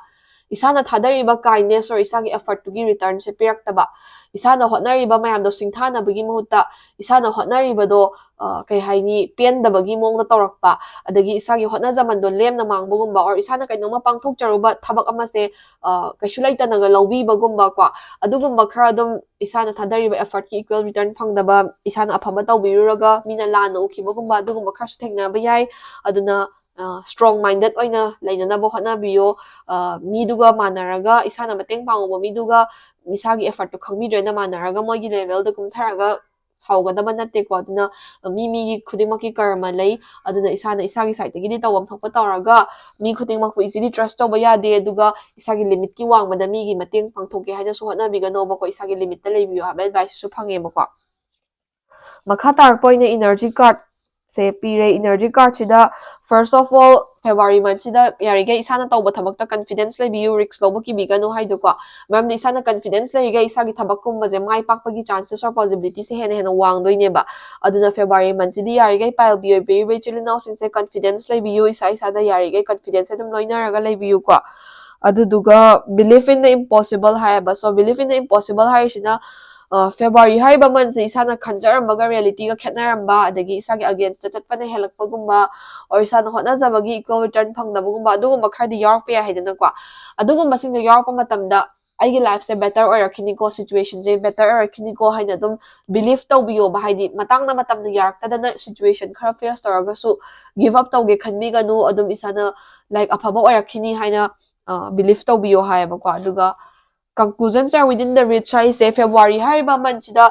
ꯏꯁꯥꯅ ꯊꯥꯗꯔꯤꯕ kindness or ꯏꯁꯥꯒꯤ effortꯇꯨꯒꯤ returnꯁꯦ ꯄꯤꯔꯛꯇꯕ, ꯏꯁꯥꯅ ꯍꯣꯠꯅꯔꯤꯕ ꯃꯌꯥꯝꯗꯣ ꯁꯤꯡꯊꯥꯅꯕꯒꯤ ꯃꯍꯨꯠꯇ ꯏꯁꯥꯅ ꯍꯣꯠꯅꯔꯤꯕꯗꯣ ꯀꯩ ꯍꯥꯏꯅꯤ, ꯄꯦꯟꯗꯕꯒꯤ ꯃꯑꯣꯡꯗ ꯇꯧꯔꯛꯄ, ꯑꯗꯒꯤ ꯏꯁꯥꯒꯤ ꯍꯣꯠꯅꯖꯃꯟꯗꯣ ꯂꯦꯝꯅ ꯃꯥꯡꯕꯒꯨꯝꯕ, or ꯏꯁꯥꯅ ꯀꯩꯅꯣꯝꯃ ꯄꯥꯡꯊꯣꯛꯆꯔꯨꯕ ꯊꯕꯛ ꯑꯃꯁꯦ ꯀꯩꯁꯨ ꯂꯩꯇꯅꯒ ꯂꯧꯕꯤꯕꯒꯨꯝꯕ ꯀꯣ, ꯑꯗꯨꯒꯨꯝꯕ ꯈꯔ ꯑꯗꯨꯝ ꯏꯁꯥꯅ ꯊꯥꯗꯔꯤꯕ effortꯀꯤ equal return ꯐꯪꯗꯕ, ꯏꯁꯥꯅ ꯑꯐꯕ ꯇꯧꯕꯤꯔꯨꯔꯒ ꯃꯤꯅ ꯂꯥꯟꯅ ꯎꯈꯤꯕꯒꯨꯝꯕ, ꯑꯗꯨꯒꯨꯝꯕ ꯈꯔꯁꯨ ꯊꯦꯡꯅꯕ ꯌꯥꯏ꯫ ꯑꯗꯨꯅ strong minded ꯑꯣꯏꯅ ꯂꯩꯅꯅꯕ ꯍꯣꯠꯅꯕꯤꯌꯣ꯫ ꯃꯤꯗꯨꯒ ꯃꯥꯟꯅꯔꯒ, ꯏꯁꯥꯅ ꯃꯇꯦꯡ ꯄꯥꯡꯉꯨꯕ ꯃꯤꯗꯨꯒ ꯏꯁꯥꯒꯤ effortꯇꯣ ꯈꯪꯕꯤꯗ꯭ꯔꯦꯅ ꯃꯥꯟꯅꯔꯒ ꯃꯣꯏꯒꯤ ꯂꯦꯚꯦꯜꯗ ꯀꯨꯝꯊꯔꯒ ꯁꯥꯎꯒꯗꯕ ꯅꯠꯇꯦꯀꯣ꯫ ꯑꯗꯨꯅ ꯃꯤ ꯃꯤꯒꯤ ꯈꯨꯗꯤꯡꯃꯛꯀꯤ ꯀꯔꯃ ꯂꯩ꯫ ꯑꯗꯨꯅ ꯏꯁꯥꯅ ꯏꯁꯥꯒꯤ ꯁꯥꯏꯠꯇꯒꯤꯗꯤ ꯇꯧꯐꯝ ꯊꯣꯛꯄ ꯇꯧꯔꯒ ꯃꯤ ꯈꯨꯗꯤꯡꯃꯛꯄꯨ easily trust ꯇꯧꯕ ꯌꯥꯗꯦ꯫ ꯑꯗꯨꯒ ꯏꯁꯥꯒꯤ limitꯀꯤ ꯋꯥꯡꯃꯗ ꯃꯤꯒꯤ ꯃꯇꯦꯡ ꯄꯥꯡꯊꯣꯛꯀꯦ ꯍꯥꯏꯅꯁꯨ ꯍꯣꯠꯅꯕꯤꯒꯅꯣꯕꯀꯣ꯫ ꯏꯁꯥꯒꯤ limitꯇ ꯂꯩꯕꯤꯌꯣ ꯍꯥꯏꯕ adviceꯁꯨ ꯐꯪꯉꯦꯕꯀꯣ꯫ ꯃꯈꯥ ꯇꯥꯔꯛꯄ ꯑꯣꯏꯅ energy cardꯁꯦ ꯄꯤꯔꯦ꯫ Energy cardꯁꯤꯗ first of all February monthꯁꯤꯗ ꯌꯥꯔꯤꯈꯩ ꯏꯁꯥꯅ ꯇꯧꯕ ꯊꯕꯛꯇ confidence ꯂꯩꯕꯤꯌꯨ, risk ꯂꯧꯕ ꯀꯤꯕꯤꯒꯅꯨ ꯍꯥꯏꯗꯣꯀꯣ꯫ ꯃꯔꯝꯗꯤ ꯏꯁꯥꯅ confidence ꯂꯩꯔꯤꯈꯩ ꯏꯁꯥꯒꯤ ꯊꯕꯛꯀꯨꯝꯕꯁꯦ ꯃꯥꯏ ꯄꯥꯛꯄꯒꯤ chances or possibilityꯁꯦ ꯍꯦꯟꯅ ꯍꯦꯟꯅ ꯋꯥꯡꯗꯣꯏꯅꯦꯕ꯫ ꯑꯗꯨꯅ February monthꯁꯤꯗꯤ ꯌꯥꯔꯤꯈꯩ ꯄꯥꯏꯜꯕꯤ ꯑꯣꯏꯕꯤꯔꯤꯕ ꯏꯆꯤꯜ ꯏꯅꯥꯎꯁꯤꯡꯁꯦ confidence ꯂꯩꯕꯤꯌꯨ, ꯏꯁꯥ ꯏꯁꯥꯗ ꯌꯥꯔꯤꯈꯩ confidence ꯑꯗꯨꯝ ꯂꯣꯏꯅꯔꯒ ꯂꯩꯕꯤꯌꯨꯀꯣ꯫ ꯑꯗꯨꯗꯨꯒ believe in the impossible ꯍꯥꯏꯌꯦꯕ꯫ So believe in the impossible ꯍꯥꯏꯔꯤꯁꯤꯅ February ꯍꯥꯏꯔꯤꯕ monthꯁꯦ ꯏꯁꯥꯅ ꯈꯟꯖꯔꯝꯕꯒ realityꯒ ꯈꯦꯠꯅꯔꯝꯕ, ꯑꯗꯒꯤ ꯏꯁꯥꯒꯤ againstꯇ ꯆꯠꯄꯅ ꯍꯦꯜꯂꯛꯄꯒꯨꯝꯕ, or ꯏꯁꯥꯅ ꯍꯣꯠꯅꯖꯕꯒꯤ equal return ꯐꯪꯗꯕꯒꯨꯝꯕ, ꯑꯗꯨꯒꯨꯝꯕ ꯈꯔꯗꯤ ꯌꯥꯎꯔꯛꯄ ꯌꯥꯏ ꯍꯥꯏꯗꯅꯀꯣ꯫ ꯑꯗꯨꯒꯨꯝꯕꯁꯤꯡꯗꯣ ꯌꯥꯎꯔꯛꯄ ꯃꯇꯝꯗ ꯑꯩꯒꯤ lifeꯁꯦ better ꯑꯣꯏꯔꯛꯈꯤꯅꯤꯀꯣ, situationꯁꯦ better ꯑꯣꯏꯔꯛꯈꯤꯅꯤꯀꯣ ꯍꯥꯏꯅ ꯑꯗꯨꯝ believe ꯇꯧꯕꯤꯌꯣꯕ꯫ ꯍꯥꯏꯗꯤ ꯃꯇꯥꯡꯅ ꯃꯇꯝꯅ ꯌꯥꯔꯛꯇꯗꯅ situation ꯈꯔ face ꯇꯧꯔꯒꯁꯨ give up ꯇꯧꯒꯦ ꯈꯟꯕꯤꯒꯅꯨ꯫ ꯑꯗꯨꯝ ꯏꯁꯥꯅ like ꯑꯐꯕ ꯑꯣꯏꯔꯛꯈꯤꯅꯤ ꯍꯥꯏꯅ believe ꯇꯧꯕꯤꯌꯣ ꯍꯥꯏꯌꯦꯕꯀꯣ꯫ ꯑꯗꯨꯒ conclusions are within the reach ꯍꯥꯏꯁꯦ February ꯍꯥꯏꯔꯤꯕ monthꯁꯤꯗ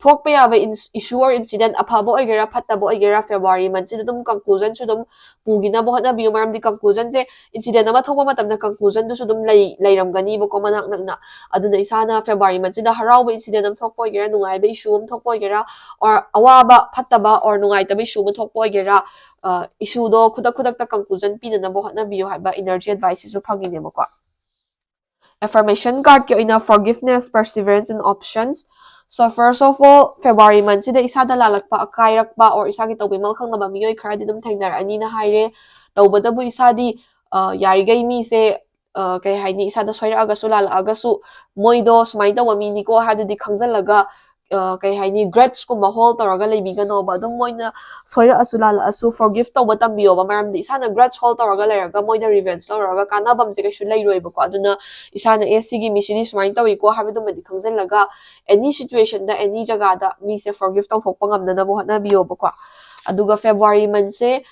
ꯊꯣꯛꯄ ꯌꯥꯕ ins- issue or incident, ꯑꯐꯕ ꯑꯣꯏꯒꯦꯔꯥ ꯐꯠꯇꯕ ꯑꯣꯏꯒꯦꯔꯥ, February monthꯁꯤꯗ ꯑꯗꯨꯝ conclusionꯁꯨ ꯑꯗꯨꯝ ꯄꯨꯈꯤꯅꯕ ꯍꯣꯠꯅꯕꯤꯌꯨ꯫ ꯃꯔꯝꯗꯤ conclusionꯁꯦ incident ꯑꯃ ꯊꯣꯛꯄ ꯃꯇꯝꯗ conclusionꯗꯨꯁꯨ ꯑꯗꯨꯝ ꯂꯩ ꯂꯩꯔꯝꯒꯅꯤꯕꯀꯣ ꯃꯅꯥꯛ ꯅꯛꯅ꯫ ꯑꯗꯨꯅ ꯏꯁꯥꯅ February monthꯁꯤꯗ ꯍꯔꯥꯎꯕ incident ꯑꯃ ꯊꯣꯛꯄ ꯑꯣꯏꯒꯦꯔꯥ, ꯅꯨꯡꯉꯥꯏꯕ issue ꯑꯃ ꯊꯣꯛꯄ ꯑꯣꯏꯒꯦꯔꯥ, or ꯑꯋꯥꯕ ꯐꯠꯇꯕ or ꯅꯨꯡꯉꯥꯏꯇꯕ issue ꯑꯃ ꯊꯣꯛꯄ ꯑꯣꯏꯒꯦꯔꯥ, issueꯗꯣ ꯈꯨꯗꯛ ꯈꯨꯗꯛꯇ conclusion ꯄꯤꯅꯅꯕ ꯍꯣꯠꯅꯕꯤꯌꯨ ꯍꯥꯏꯕ energy adviceꯁꯤꯁꯨ ꯐꯪꯉꯤꯅꯦꯕꯀꯣ꯫ Affirmation cardꯀꯤ ꯑꯣꯏꯅ forgiveness, perseverance and options. So first of all, February monthꯁꯤꯗ ꯏꯁꯥꯗ ꯂꯥꯜꯂꯛꯄ, ꯑꯀꯥꯏꯔꯛꯄ, or ꯏꯁꯥꯒꯤ ꯇꯧꯕꯤꯃꯜ ꯈꯪꯗꯕ ꯃꯤꯑꯣꯏ ꯈꯔꯗꯤ ꯑꯗꯨꯝ ꯊꯦꯡꯅꯔꯛꯑꯅꯤꯅ ꯍꯥꯏꯔꯦ꯫ ꯇꯧꯕꯇꯕꯨ ꯏꯁꯥꯗꯤ ꯌꯥꯔꯤꯈꯩ ꯃꯤꯁꯦ ꯀꯩ ꯍꯥꯏꯅꯤ, ꯏꯁꯥꯗ ꯁꯣꯏꯔꯛꯑꯒꯁꯨ ꯂꯥꯜꯂꯛꯑꯒꯁꯨ ꯃꯣꯏꯗꯣ ꯁꯨꯃꯥꯏꯅ ꯇꯧꯕ ꯃꯤꯅꯤꯀꯣ ꯍꯥꯏꯗꯨꯗꯤ ꯈꯪꯖꯤꯜꯂꯒ ꯀꯩ ꯍꯥꯏꯅꯤ, grudgeꯀꯨꯝꯕ hold ꯇꯧꯔꯒ ꯂꯩꯕꯤꯒꯅꯣꯕ꯫ ꯑꯗꯨꯝ ꯃꯣꯏꯅ ꯁꯣꯏꯔꯛꯑꯁꯨ ꯂꯥꯜꯂꯛꯑꯁꯨ forgive ꯇꯧꯕ ꯇꯝꯕꯤꯌꯣꯕ꯫ ꯃꯔꯝꯗꯤ ꯏꯁꯥꯅ grudge hold ꯇꯧꯔꯒ ꯂꯩꯔꯒ ꯃꯣꯏꯗ revenge ꯂꯧꯔꯒ ꯀꯥꯟꯅꯕꯝꯁꯦ ꯀꯩꯁꯨ ꯂꯩꯔꯣꯏꯕꯀꯣ꯫ ꯑꯗꯨꯅ ꯏꯁꯥꯅ ꯑꯦ ꯁꯤꯒꯤ ꯃꯤꯁꯤꯗꯤ ꯁꯨꯃꯥꯏꯅ ꯇꯧꯏꯀꯣ ꯍꯥꯏꯕꯗꯨꯃꯗꯤ ꯈꯪꯖꯤꯜꯂꯒ any situationꯗ any ꯖꯒꯥꯗ ꯃꯤꯁꯦ forgive ꯇꯧꯊꯣꯛꯄ ꯉꯝꯅꯅꯕ ꯍꯣꯠꯅꯕꯤꯌꯣꯕꯀꯣ꯫ ꯑꯗꯨꯒ February monthꯁꯦ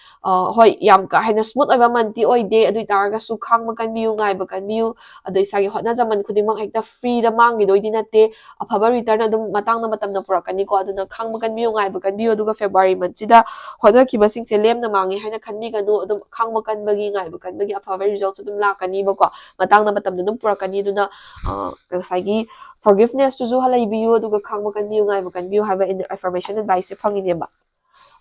ꯍꯣꯏ, ꯌꯥꯝ ꯀꯥ ꯍꯦꯟꯅ smooth ꯑꯣꯏꯕ monthꯇꯤ ꯑꯣꯏꯗꯦ, ꯑꯗꯨ ꯑꯣꯏꯇꯥꯔꯒꯁꯨ ꯈꯥꯡꯕ ꯀꯟꯕꯤꯌꯨ, ꯉꯥꯏꯕ ꯀꯟꯕꯤꯌꯨ꯫ ꯑꯗꯣ ꯏꯁꯥꯒꯤ ꯍꯣꯠꯅꯖꯃꯟ ꯈꯨꯗꯤꯡꯃꯛ ꯍꯦꯛꯇ freeꯗ ꯃꯥꯡꯈꯤꯗꯣꯏꯗꯤ ꯅꯠꯇꯦ, ꯑꯐꯕ return ꯑꯗꯨꯝ ꯃꯇꯥꯡꯅ ꯃꯇꯝꯅ ꯄꯨꯔꯛꯀꯅꯤꯀꯣ꯫ ꯑꯗꯨꯅ ꯈꯥꯡꯕ ꯀꯟꯕꯤꯌꯨ, ꯉꯥꯏꯕ ꯀꯟꯕꯤꯌꯨ꯫ ꯑꯗꯨꯒ February monthꯁꯤꯗ ꯍꯣꯠꯅꯈꯤꯕꯁꯤꯡꯁꯦ ꯂꯦꯝꯅ ꯃꯥꯡꯉꯦ ꯍꯥꯏꯅ ꯈꯟꯕꯤꯒꯅꯨ꯫ ꯑꯗꯨꯝ ꯈꯥꯡꯕ ꯀꯟꯕꯒꯤ, ꯉꯥꯏꯕ ꯀꯟꯕꯒꯤ ꯑꯐꯕ resultꯁꯨ ꯑꯗꯨꯝ ꯂꯥꯛꯀꯅꯤꯕꯀꯣ, ꯃꯇꯥꯡꯅ ꯃꯇꯝꯅ ꯑꯗꯨꯝ ꯄꯨꯔꯛꯀꯅꯤ꯫ ꯑꯗꯨꯅ ꯉꯁꯥꯏꯒꯤ forgivenesstꯨꯁꯨ ꯂꯩꯕꯤꯌꯨ, ꯑꯗꯨꯒ ꯈꯥꯡꯕ ꯀꯟꯕꯤꯌꯨ, ꯉꯥꯏꯕ ꯀꯟꯕꯤꯌꯨ ꯍꯥꯏꯕ affirmation adviceꯁꯦ ꯐꯪꯉꯤꯅꯦꯕ꯫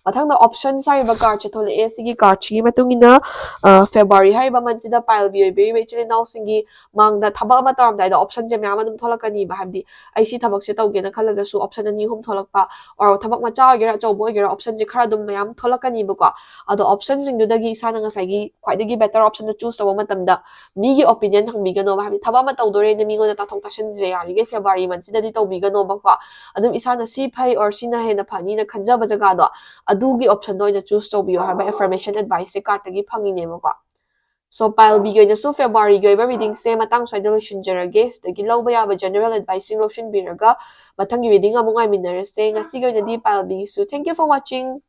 ꯃꯊꯪꯗ options ꯍꯥꯏꯔꯤꯕ cardꯁꯦ ꯊꯣꯛꯂꯛꯑꯦ꯫ ꯁꯤꯒꯤ cardꯁꯤꯒꯤ ꯃꯇꯨꯡ ꯏꯟꯅ ꯑ, February ꯍꯥꯏꯔꯤꯕ monthꯁꯤꯗ pile B ꯑꯣꯏꯕꯤꯔꯤꯕ ꯏꯆꯤꯜ ꯏꯅꯥꯎꯁꯤꯡꯒꯤ ꯃꯥꯡꯗ ꯊꯕꯛ ꯑꯃ ꯇꯧꯔꯝꯗꯥꯏꯗ optionꯁꯦ ꯃꯌꯥꯝ ꯑꯗꯨꯝ ꯊꯣꯛꯂꯛꯀꯅꯤꯕ꯫ ꯍꯥꯏꯕꯗꯤ ꯑꯩ ꯁꯤ ꯊꯕꯛꯁꯦ ꯇꯧꯒꯦꯅ ꯈꯜꯂꯒꯁꯨ option ꯑꯅꯤ ꯑꯍꯨꯝ ꯊꯣꯛꯂꯛꯄ, or ꯊꯕꯛ ꯃꯆꯥ ꯑꯣꯏꯒꯦꯔꯥ ꯑꯆꯧꯕ ꯑꯣꯏꯒꯦꯔꯥ optionꯁꯦ ꯈꯔ ꯑꯗꯨꯝ ꯃꯌꯥꯝ ꯊꯣꯛꯂꯛꯀꯅꯤꯕꯀꯣ꯫ ꯑꯗꯣ optionꯁꯤꯡꯗꯨꯗꯒꯤ ꯏꯁꯥꯅ ꯉꯁꯥꯏꯒꯤ ꯈ꯭ꯋꯥꯏꯗꯒꯤ better optionꯗꯣ choose ꯇꯧꯕ ꯃꯇꯝꯗ ꯃꯤꯒꯤ opinion ꯍꯪꯕꯤꯒꯅꯣꯕ꯫ ꯍꯥꯏꯕꯗꯤ ꯊꯕꯛ ꯑꯃ ꯇꯧꯗꯣꯔꯦꯅ ꯃꯤꯉꯣꯟꯗ ꯇꯥꯊꯣꯛ ꯇꯥꯁꯤꯟꯁꯦ ꯌꯥꯔꯤꯈꯩ February monthꯁꯤꯗꯗꯤ ꯇꯧꯕꯤꯒꯅꯣꯕꯀꯣ꯫ ꯑꯗꯨꯝ ꯏꯁꯥꯅ ꯁꯤ ꯐꯩ or ꯁꯤꯅ ꯍꯦꯟꯅ ꯐꯅꯤꯅ ꯈꯟꯖꯕ ꯖꯒꯥꯗꯣ ꯑꯗꯨꯒꯤ optionꯗꯣ ꯑꯣꯏꯅ choose ꯇꯧꯕꯤꯌꯣ ꯍꯥꯏꯕ affirmation adviceꯁꯦ cardꯇꯒꯤ ꯐꯪꯉꯤꯅꯦꯕꯀꯣ꯫ So pile Bꯒꯤ ꯑꯣꯏꯅꯁꯨ Februaryꯒꯤ ꯑꯣꯏꯕ readingꯁꯦ ꯃꯇꯥꯡ ꯁ꯭ꯋꯥꯏꯗ ꯂꯣꯏꯁꯤꯟꯖꯔꯒꯦ꯫ ꯁꯤꯗꯒꯤ ꯂꯧꯕ ꯌꯥꯕ general adviceꯁꯤꯡ ꯂꯧꯁꯤꯟꯕꯤꯔꯒ ꯃꯊꯪꯒꯤ reading ꯑꯃꯨꯛ ꯉꯥꯏꯃꯤꯟꯅꯔꯁꯦ꯫ ꯉꯁꯤꯒꯤ ꯑꯣꯏꯅꯗꯤ pile Bꯒꯤꯁꯨ thank you for watching꯫